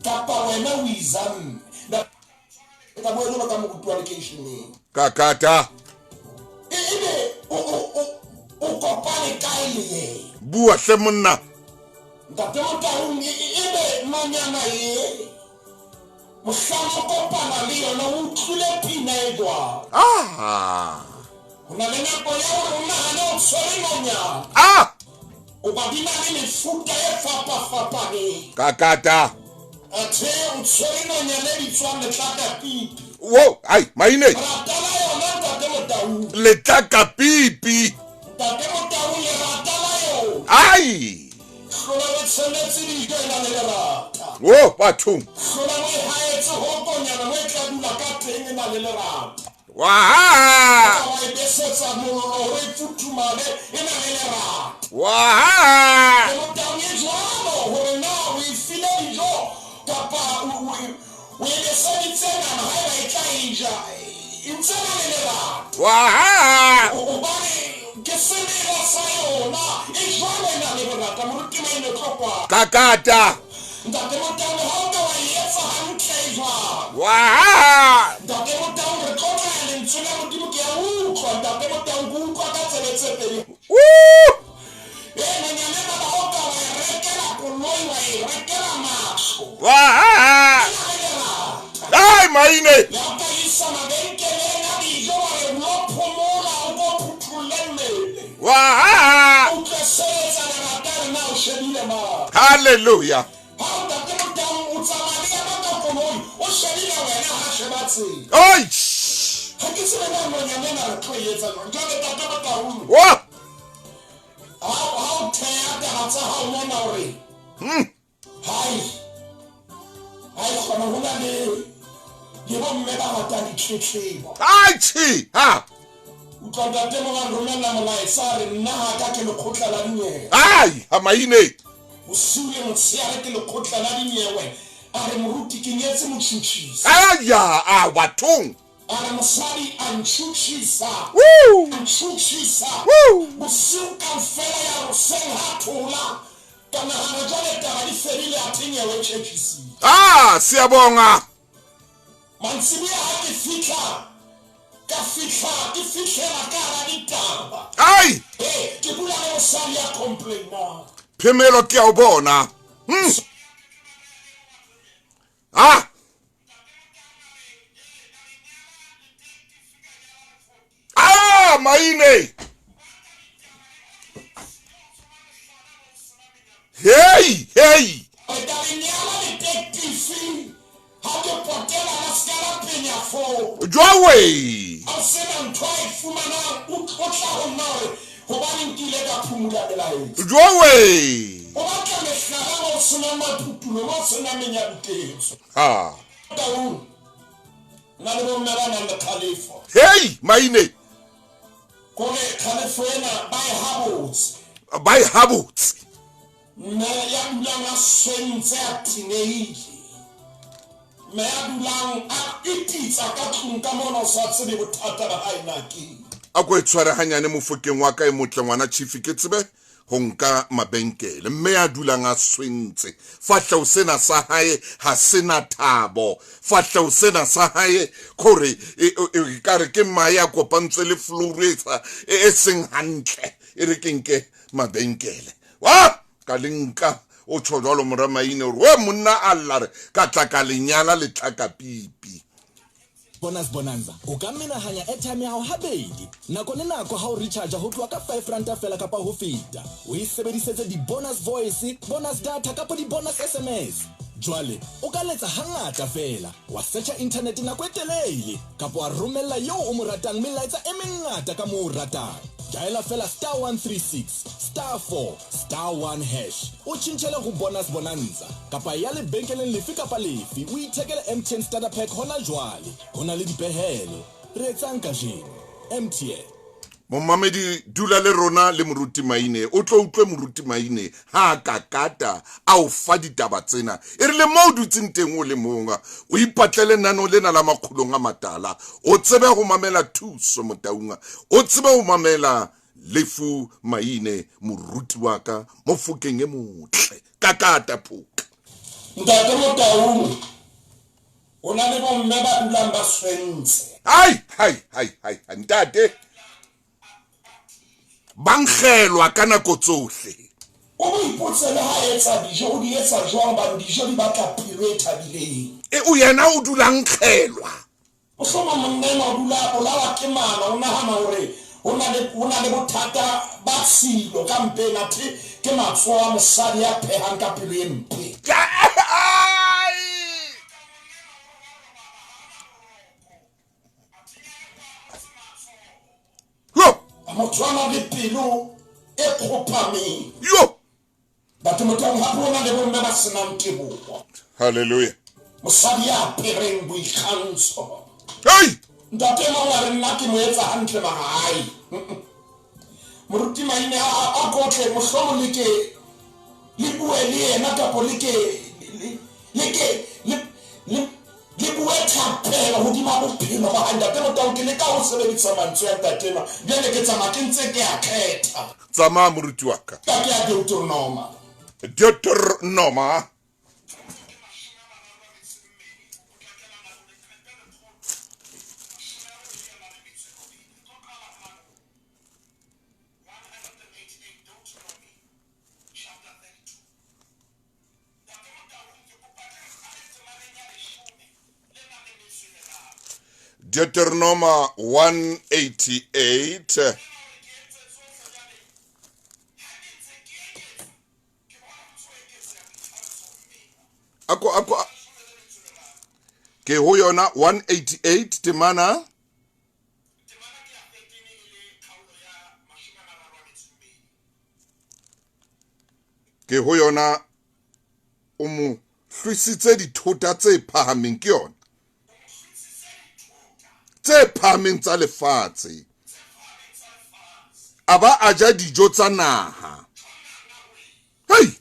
Kapa wena o izamme? Ka bua jwalo ka moruti wa lekeisheneng. Kakata. Ebe o kopane kae le yena? Bua hle monna. Ntate Motaung, ebe nonyana ye mohlang o kopana le yona o utlwile pina e jwang? Ah. Ho na le nako ya hore o nahane o tshwere nonyana. Ah! O ba di na le mefuta e fapafapaneng. Kakata. Athe o tshwere nonyana e bitswang letlakapipi. Wo, ai, maine. Rata la yona Ntate Motaung. Letlakapipi. Ntate Motaung, lerata la yona. Ai! Hlola o tsheletse dijo e na le lerata. Wo, bathong. Hlola o e haetse hokonyana mo e tla dula ka teng e na le lerata. Wa! Wa e besetsa mollo hore e futhumale e na le lerata. Wa! Motaung e jwalo hore na o e file dijo kapa o e beseditse nama haeba e tla e ja e ntse na le lerata. Wa! Hobane ke semela sa yona e jwalo e na le lerata. Moruti Maine Tlokwa. Kakata. Ntate Motaung ha o ka wa e etsa hantle e jwalo. Wa! Ntate Motaung re tlotla lentswe la Modimo ke a utlwa. Ntate Motaung ke utlwa ka tsebe tse pedi. Woo! Ee, nonyana ena ba o ka wa e rekela koloi wa e rekela matlo. Wa! E na le lerata. Ai, maine. Le ha o ka isa mabenkeleng a dijo wa re o lo phomola o ko phuthulle mmele. Wa! O utlwe se etsa lerata re na o shebile mang. Hallelujah. Ha o Ntate Motaung o tsamaya le yena ka koloi o shebile wena ha sheba tsela. Ai! Ha ke tsebe na nonyana ena re tlo e etsa jwang. Jwale Ntate Motaung. Wa! Ha o theha taba tsa hao mona hore. Hai. Hai kgona ho na le le bomme ba ratang ditletlebo. Ai chi! Ha! Utlwa ntate mo ba nromella molaetsa a re nna ha ka ke lekgotla la dinyewe. Ai, ha maine. Bosiu le motshehare ke lekgotla la dinyewe. A re moruti ke nyetse motjhutjhisi. Aya, a bathong. A re mosadi a ntjhutjhisa. Woo! A ntjhutjhisa. Woo! Bosiu kaofela ya hoseng ha thola. Ka nahana jwale taba di fedile athe nyewe e tjhetjhisitse. Ah, siyabonga. Mantsiboya ha ke fihla, ka fihla ke fihlela ka hara ditaba. Ai! Ee, ke bula le mosadi ya complainang. Phemelo ke a o bona. Ah! Ah, Maine! Hey, hey! Jwawe! Jwawe! Ha. Hey, Maine! Kore kgalefo ena ba e habotse. Ba e habotse. Mme ya dulang a swentse a tenehile. Mme ya dulang a ititsa ka tlung ka mona o sa tsebe bothata ba hae na ke. A ko e tshware hanyane mofokeng wa ka e motle ngwana Chief ke tsebe ho nka mabenkele. Mme ya dulang a swentse. Fahleho sena sa hae ha se na thabo. Fahleho sena sa hae kore e, e, e ka re ke mae a kopantswe le flouru e sa e seng hantle. E re ke nke mabenkele. Wa ka le nka o tjho jwalo mora Maine hore we monna a lla re ka tla ka le nyala letlakapipi. Bonus Bonanza, o ka menahanya airtime ya hao habedi nako le nako ha o recharge ho tloha ka five ranta feela kapa ho feta. O e sebedisetse di-bonus voice, bonus data kapa di-bonus SMS. Jwale o ka letsa hangata feela, wa searcha internet nako e telele kapa wa romella eo o mo ratang melaetsa e mengata ka moo o ratang. Diala feela star 136 star 4 star 1 hash o tjhentjhele ho Bonus Bonanza kapa ya lebenkeleng lefe kapa lefe o ithekele MTN Starter Pack hona jwale. Ho na le dipehelo. Re etsang kajeno? MTN. Momamedi dula le rona le Moruti Maine o tlo utlwe Moruti Maine ha a kakata a o fa ditaba tsena e re le mo o dutseng teng o le mong o ipatlele nano lena la makgulong a matala o tsebe ho mamela Thuso Motaung o tsebe ho mamela Lefu Maine moruti wa ka Mofokeng e motle kakata phoka. Ntate Motaung o na le bomme ba dulang ba swentse. Hai hai hai hai ntate ba nkgelwa ka nako tsohle. O mo ipotse le ha etsa dijo o di etsa jwang hobane dijo di batla pelo e thabileng. E o yena o dula nkgelwa. Mohlomong monna enwa o dula a bolawa ke mala, o nahana hore o na le o na le bothata ba tshilo ka mpeng, athe ke matsoho a mosadi ya phehang ka pelo e mpe. Yo! Motho a na le pelo e kgopameng. Yo! Batho mothong gape o na le bomme ba senang tebogo. Hallelujah. Mosadi ya apereng boikgantsho. Hey! Ntate mong a re nna ke mo etsa hantle mara hai. Moruti Maine a kotle mohlomong le ke le bue le yena kapo le ke le ke le Le bue thapelo hodima bophelo ba hae. Ntate Motau, ke leka ho sebedisa mantswe a ntate enwa. Bjale ke tsamaya ke ntse ke a kgetha. Tsamaya moruti wa ka. Ka ke ya Deuteronoma. Deuteronoma. Deuteronoma 188 ako ako ke ho yona 188 temana Ke ho yona o mo hlwisitse dithota tse phahameng, ke yona tse phahameng tsa lefatshe, a ba a ja dijo tsa naha. Hei!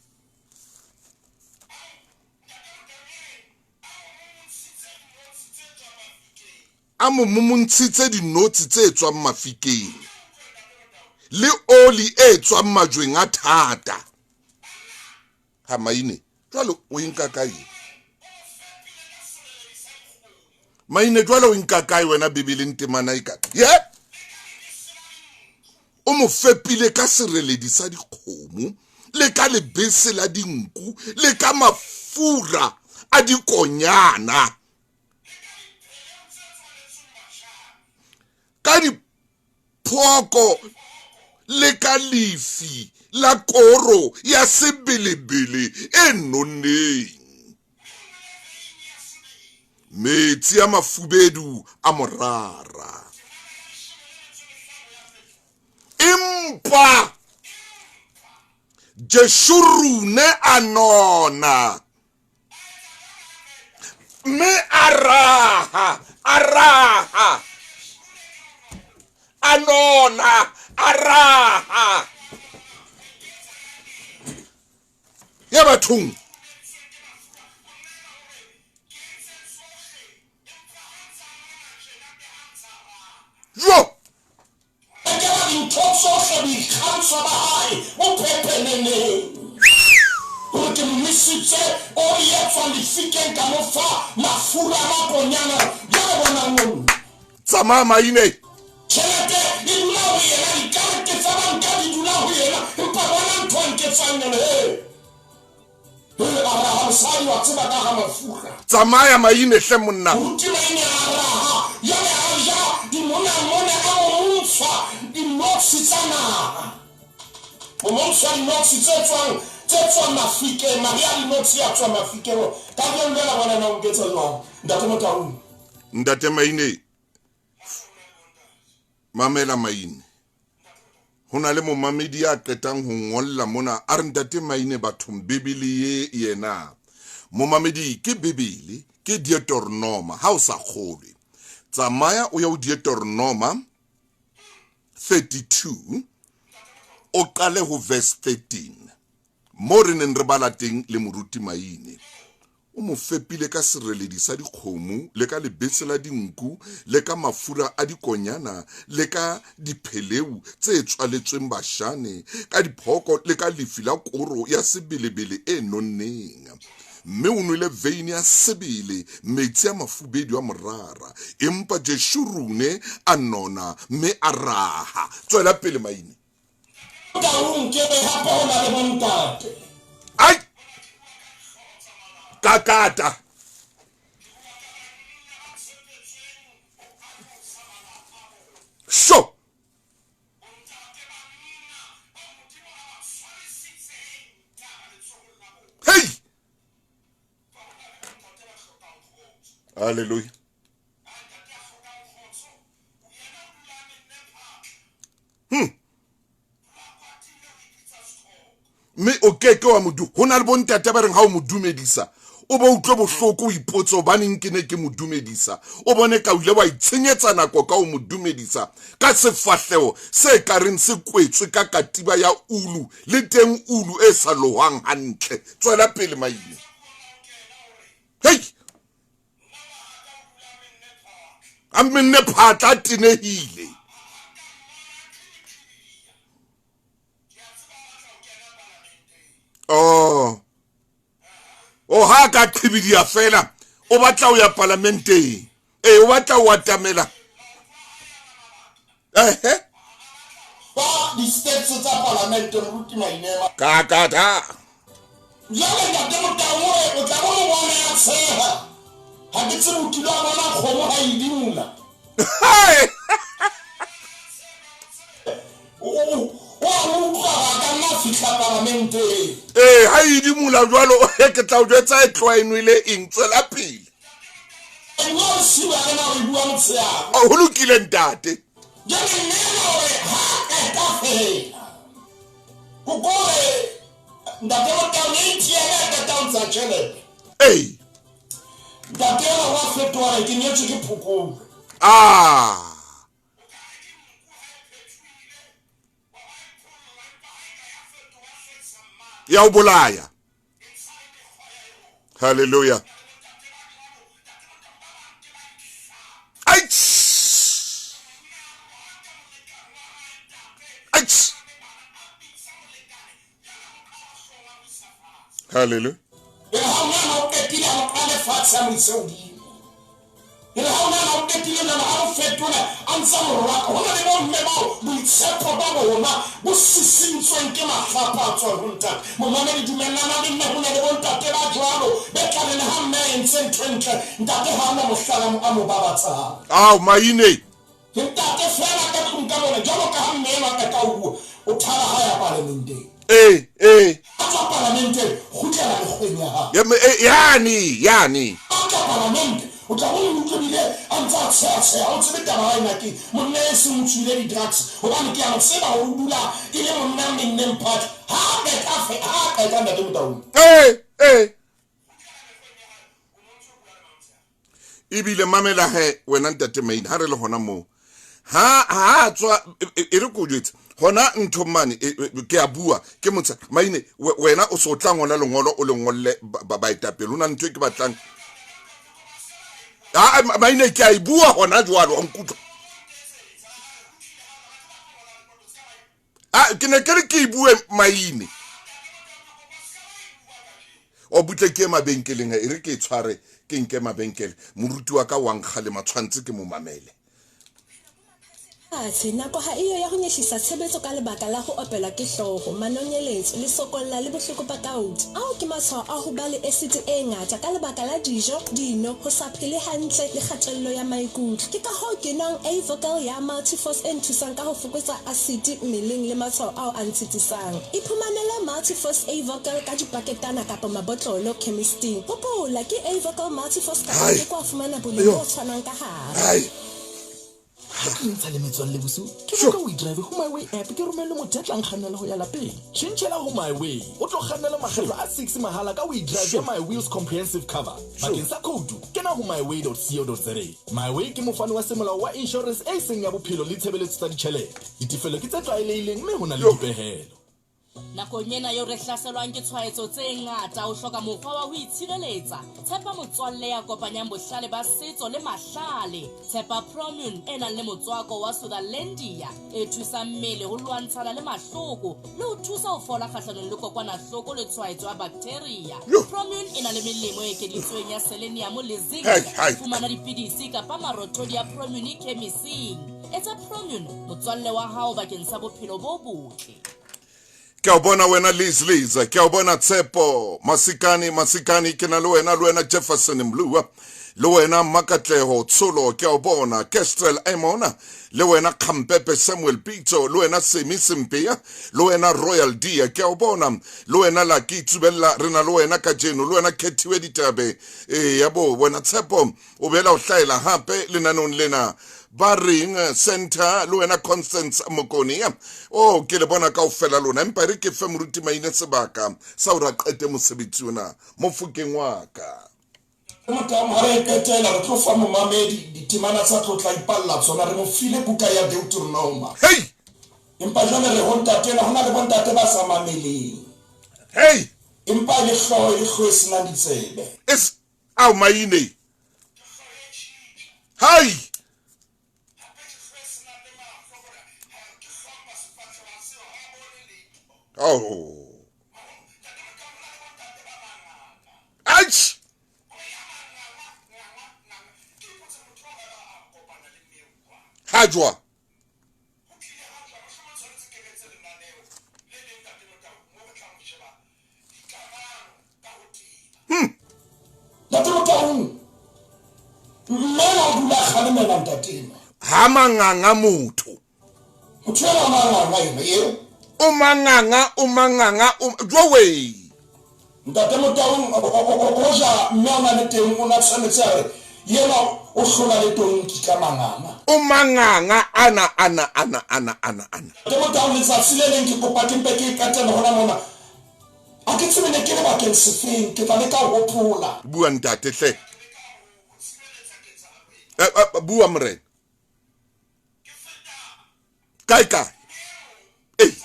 A mo momontshitse dinotshi tse tswang mafikeng, le oli e tswang majweng a thata. Ha Maine, jwale o e nka kae? Maine, jwale o e nka kae wena Bibeleng temana e ka? Ye! O mo fepile ka sereledi sa dikgomo, le ka lebese la dinku le ka mafura a dikonyana ka diphooko le ka lefi la koro ya sebelebele e nonneng. Metsi a mafubedu a morara. Empa Jeshurune a nona mme a raha a raha a nona a raha ya bathong jo Rekela dintho tsohle boikgantsho ba hae bo pepeneneng. Hore ke mmisitse oli e tswang lefikeng ka mo fa mafura a makonyana. Jwale bonang mono. Tsamaya maine. Tjhelete e dula ho yena, dikarete tsa banka di dula ho yena, empa bona ntho a nketsang yona. He! He, a raha mosadi wa tseba ka ga mafura. Tsamaya maine hle monna. Moruti maine a raha, jwale a ja dimonamone a momontshwa dinotshi tsa naha. Momontshwa dinotshi tse tswang tse tswang mafikeng, mahe a dinotshi a tswang mafikeng. Kajeno lena bona na o nketsa jwang, Ntate Motaung. Ntate Maine, Mamela Maine. Ho na le momamedi ya qetang ho ngolla mona a re ntate Maine bathong Bibele ye yena. Momamedi ke Bibele ke Deuteronoma ha o sa kgolwe. Tsamaya o ya ho Deuteronoma 32 o qale ho verse 13 mo re neng re bala teng le moruti Maine. O mo fepile ka sereledi sa dikgomo, le ka lebese la dinku, le ka mafura a dikonyana, le ka dipheleu tse tswaletsweng Bashane, ka diphooko le ka lefi la koro ya sebelebele e nonneng. Mme o nwele veine ya sebele, metsi a mafubedu a morara. Empa Jeshurune a nona mme a raha. Tswela pele, Maine. Taung ke be hape ho na le bontate. Ai! Kakata. Sho! Hey! Hallelujah. Hmm. Mme o keke wa modu ho na le bontate ba reng ha o mo dumedisa o bo utlwe bohloko o ipotse hobaneng ke ne ke mo dumedisa o bone ka o ile wa itshenyetsa nako ka o mo dumedisa ka sefahleho se ka reng se kwetswe ka katiba ya ulu le teng ulu e sa lohwang hantle tswela pele maine hei a menne phatla a tenehile oh o ha ka qhibidia fela o batla o ya palamenteng ee o batla o atamela ehe ba di-steps tsa palamente moruti mainema ka ka ka jale ntate motaoe o tla bo mo bona ya tsheha ga ke tsebe o kile wa bona kgomo ga e dimola o a utlwa ga ka nna fitlha palamenteng ee ga e dimola jalo ke tla o jwetsa e tloa e nwele eng tswela pele Oh, ho lokile ntate. Ee. Ah. Ya o bolaya. Hallelujah. Aitch. Aitch. Hallelujah. E re ha o nahana o qetile jwalo, a mo fetole a ntsa mo rohaka. Ho na le bomme bao boitshepo ba bona bo sisintsweng ke mahlapa a tswang ho ntate. Momamedi, dumellana le nna, ho na le bontate ba jwalo be tla re le ha mme a entse ntho e ntle, ntate ha a na mohlala a mo babatsang. Ao, maine! Ke ntate feela ka tlung ka mona, jwalo ka ha mme enwa a qeta ho bua, o thaba ha ya palamenteng. Ee, ee. A tswa palamenteng, kgutlela mekgweng ya hao. Ya, e, yane, yane. A tla palamente, o tla bo utlwe bile a ntse a tsheha-tsheha, o tsebe taba ya ena ke monna e seng o tswile di-drugs, hobane ke a mo tseba hore o dula e le monna menneng phatla. Ha a qeta, ha a qeta Ntate Motaung. Ee, ee. Ebile mamela he wena ntate Maine ha re le hona moo ha ha tswa e re ko jwetse hona ntho mane ke a bua ke motsha Maine wena o so tla ngola lengolo o le ngolle baetapele o na ntho e ke batlang a Maine ke a e bua hona jwalo wa nkutlwa a ke ne ke re ke e bue Maine o butle ke mabenkeleng e re ke e tshware ke nke mabenkele moruti wa ka wa nkgalema tshwantse ke mo mamele. Fatshe, nako ha eyo ya ho nyehlisa tshebetso ka lebaka la ho opelwa ke hlooho, manonyeletso, lesokolla le bohloko ba gout. Ao ke matshwao a ho ba le esiti e ngata ka lebaka la dijo, dino, ho sa phele hantle le kgatello ya maikutlo. Ke ka hoo ke nwang A-Vocal ya Multiforce e nthusang ka ho fokotsa asiti mmeleng le matshwao ao a ntshitisang. Iphumanele Multiforce A-Vocal ka dipaketana kapa mabotlolo khemisting. Hopola, ke A-Vocal Multiforce kapa o ke ke wa fumana boleng bo tshwanang ka hare. Ha ke intsha le metswalle bosiu, ke boka WeDrive ho MyWay app ke romelle motho ya tla nkgannela ho ya lapeng. Tjhentjhela ho MyWay o tlo kgannela makgetlo a 6 mahala ka WeDrive ya MyWheels Comprehensive Cover. Bakeng sa khoutu, kena ho myway.co.za. MyWay ke mofani wa semolao wa inshorense e seng ya bophelo le tshebeletso tsa ditjhelete. Ditefello ke tse tlwaelehileng mme ho na le dipehelo. Nakong ena eo re hlaselwang ke tshwaetso tse ngata, o hloka mokgwa wa ho itshireletsa. Tshepa motswalle ya kopanyang bohlale ba setso le mahlale. Tshepa Promune e nang le motswako wa Sutherlandia e thusang mmele ho lwantshana le mahloko le ho thusa ho fola kgahlanong le kokwanahloko le tshwaetso ya baktheria. Promune e na le melemo e ekeditsweng ya selenium le zinc. Fumana dipidisi kapa marothodi a Promune khemising. Etsa Promune motswalle wa hao bakeng sa bophelo bo botle. Ke a o bona wena Liz Liz, ke a o bona Tshepo Masikane Masikane, ke na le wena le wena Jefferson Mlua, le wena Makatleho Tsholo, ke a o bona Kestrel Emona, le wena Kgampepe Samuel Pitso, le wena Semi Sempea, le wena Royal Dia, ke a o bona le wena Lucky Tsubella, re na le wena kajeno, le wena Khethiwe Ditabe, ee ya bo wena Tshepo o boela o hlahela hape lenaneong lena ba reng center le wena Constance Mokone o ke le bona kaofela lona empa re ke fe moruti Maine sebaka sa hore a qete mosebetsi ona mofokeng wa ka. Motaung ha re e qetela re tlo fa momamedi ditemana tsa tlo tla ipalla tsona re mo file buka ya Deuteronoma. Hey! Empa jwale re ho ntate ena ho na le bontate ba sa mameleng. Hey! Empa e le hlooho e le hlooho e senang ditsebe. Es Ao maine. Hai! Oh. Aich! Ha jwa. Ntate Motaung, mme ena o dula a kgalemela ntate enwa. Ha manganga motho. Motho enwa o manganga ena eo. O manganga, o manganga, o jowe. Ntate Motaung, hoja mme o na le teng o na tshwanetse a re yena o hlola le tonki ka manganga. O manganga ana ana ana ana ana ana. Ntate Motaung, letsatsi le leng ke kopa ke mpe ke e qetele hona mona. A ke tsebe ne ke le bakeng sefeng, ke tla leka ho hopola. Bua ntate hle. Bua morena. Kae kae? Ei.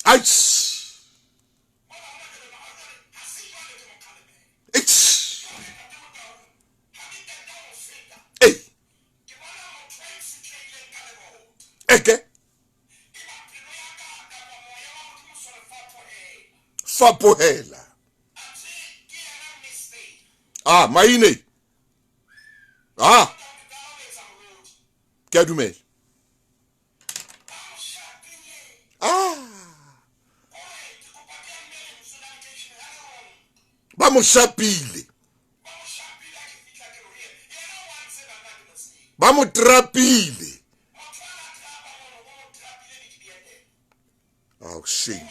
Aish. Eish. Ei. Eke. Fapohela. Ah, Maine. Ah. Ke a dumela. Ah. Ba mo shapile. Ba mo trapile. Oh, shame.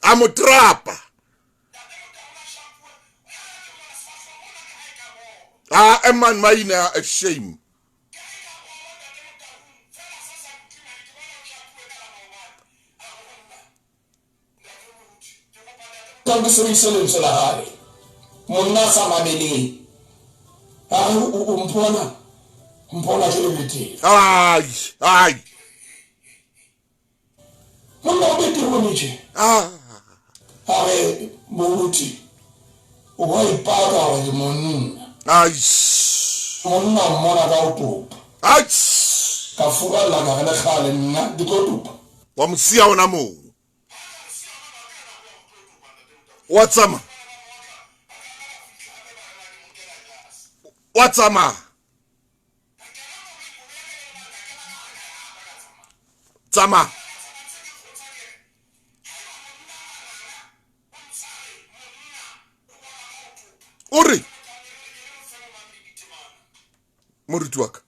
A mo trapa. Ah, eman maina a shame. Ka ke sebedise lentswe la hae. Monna a sa mameleng. A re, O mpona, mpona ke le betere. Ai, ai. Monna o betere o tje. Ah. A re, Moruti, o wa ipaka hore ke monna. Ai. Monna o mmona ka ho topa. Ai. Ka furalla ka re le kgale nna ke tlo topa. Wa mo siya hona moo. Wa tsamaya. Wa tsamaya. Tsamaya. O re moruti wa ka.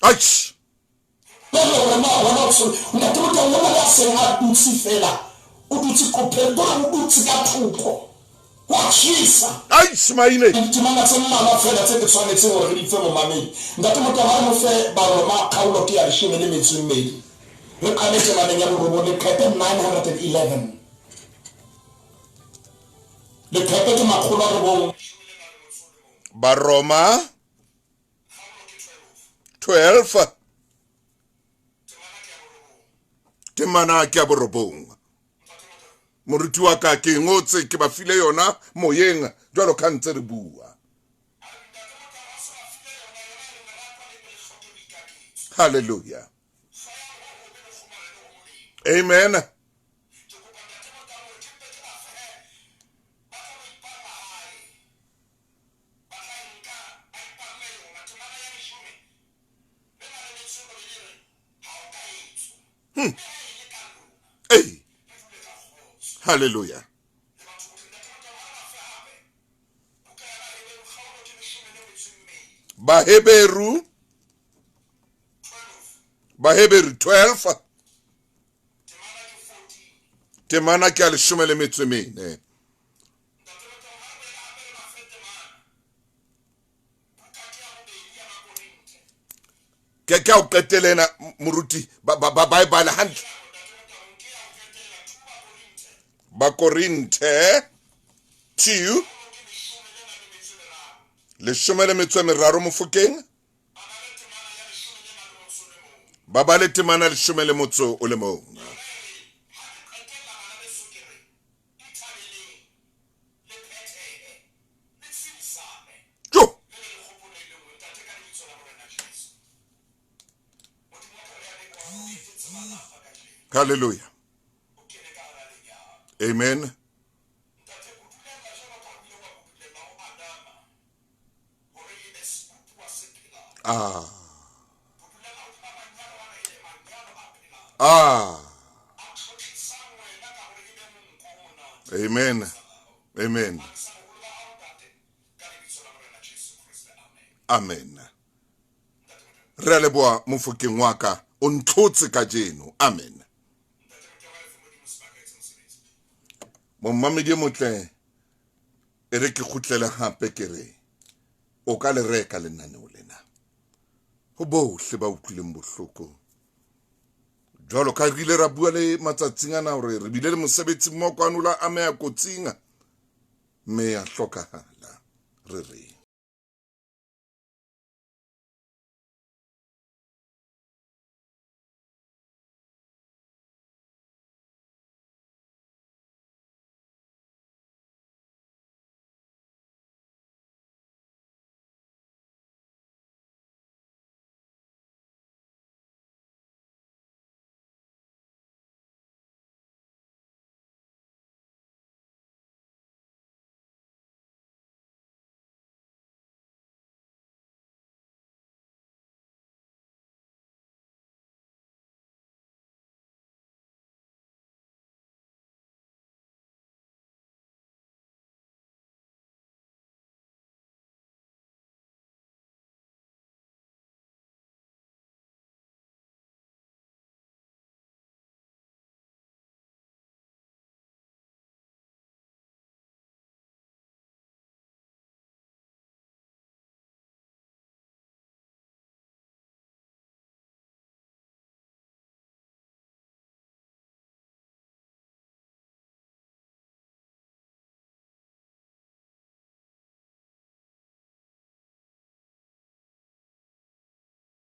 Aish. Jwale hore na hona ho tshwana, ntate Motaung o na le a seng a dutse feela, o dutse qopheng, kore o dutse ka thoko, ho a tjhesa. Aish, maine. Ditemana tse mmalwa feela tse ke tshwanetseng hore re di fe momamedi. Ntate Motaung a re mo fe Baroma kgaolo ke ya 12, re qale temaneng ya borobong, leqhepe 911. Leqhepe ke 900. Baroma 12 temana ke ya borobong. Moruti wa ka ke ngotse ke ba file yona moyeng jwalo ka ntse re bua. Hallelujah. Amen. Hey. Hallelujah. Baheberu 12 temana ke a 14. Ke ka o qetelena moruti ba ba bala hantle. Bakorinthe 2 13 mofokeng ba bale temana 11. Jo. Hallelujah. Amen. Ah. Ah. Amen. Amen. Amen. Re a leboha mofokeng wa ka o ntlhotse kajeno. Amen. Momamedi e motle e re ke kgutlele hape ke re o ka le reka lenaneo lena ho bohle ba utlwileng bohloko. Jwalo ka re ile ra bua le matsatsing ana hore re bile le mosebetsi mmoho kwano la ameha kotsing mme ya hlokahala. Re re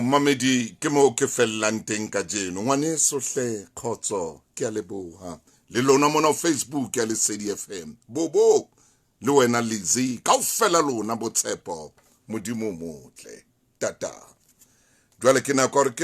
Momamedi, ke moo ke fellang teng kajeno. Ngwaneso hle, kgotso, ke a leboha. Le lona mona ho Facebook ya Lesedi FM. Bobo, le wena Lizzy, kaofela lona bo Tshepo, Modimo o motle. Tata. Jwale ke nako ya hore ke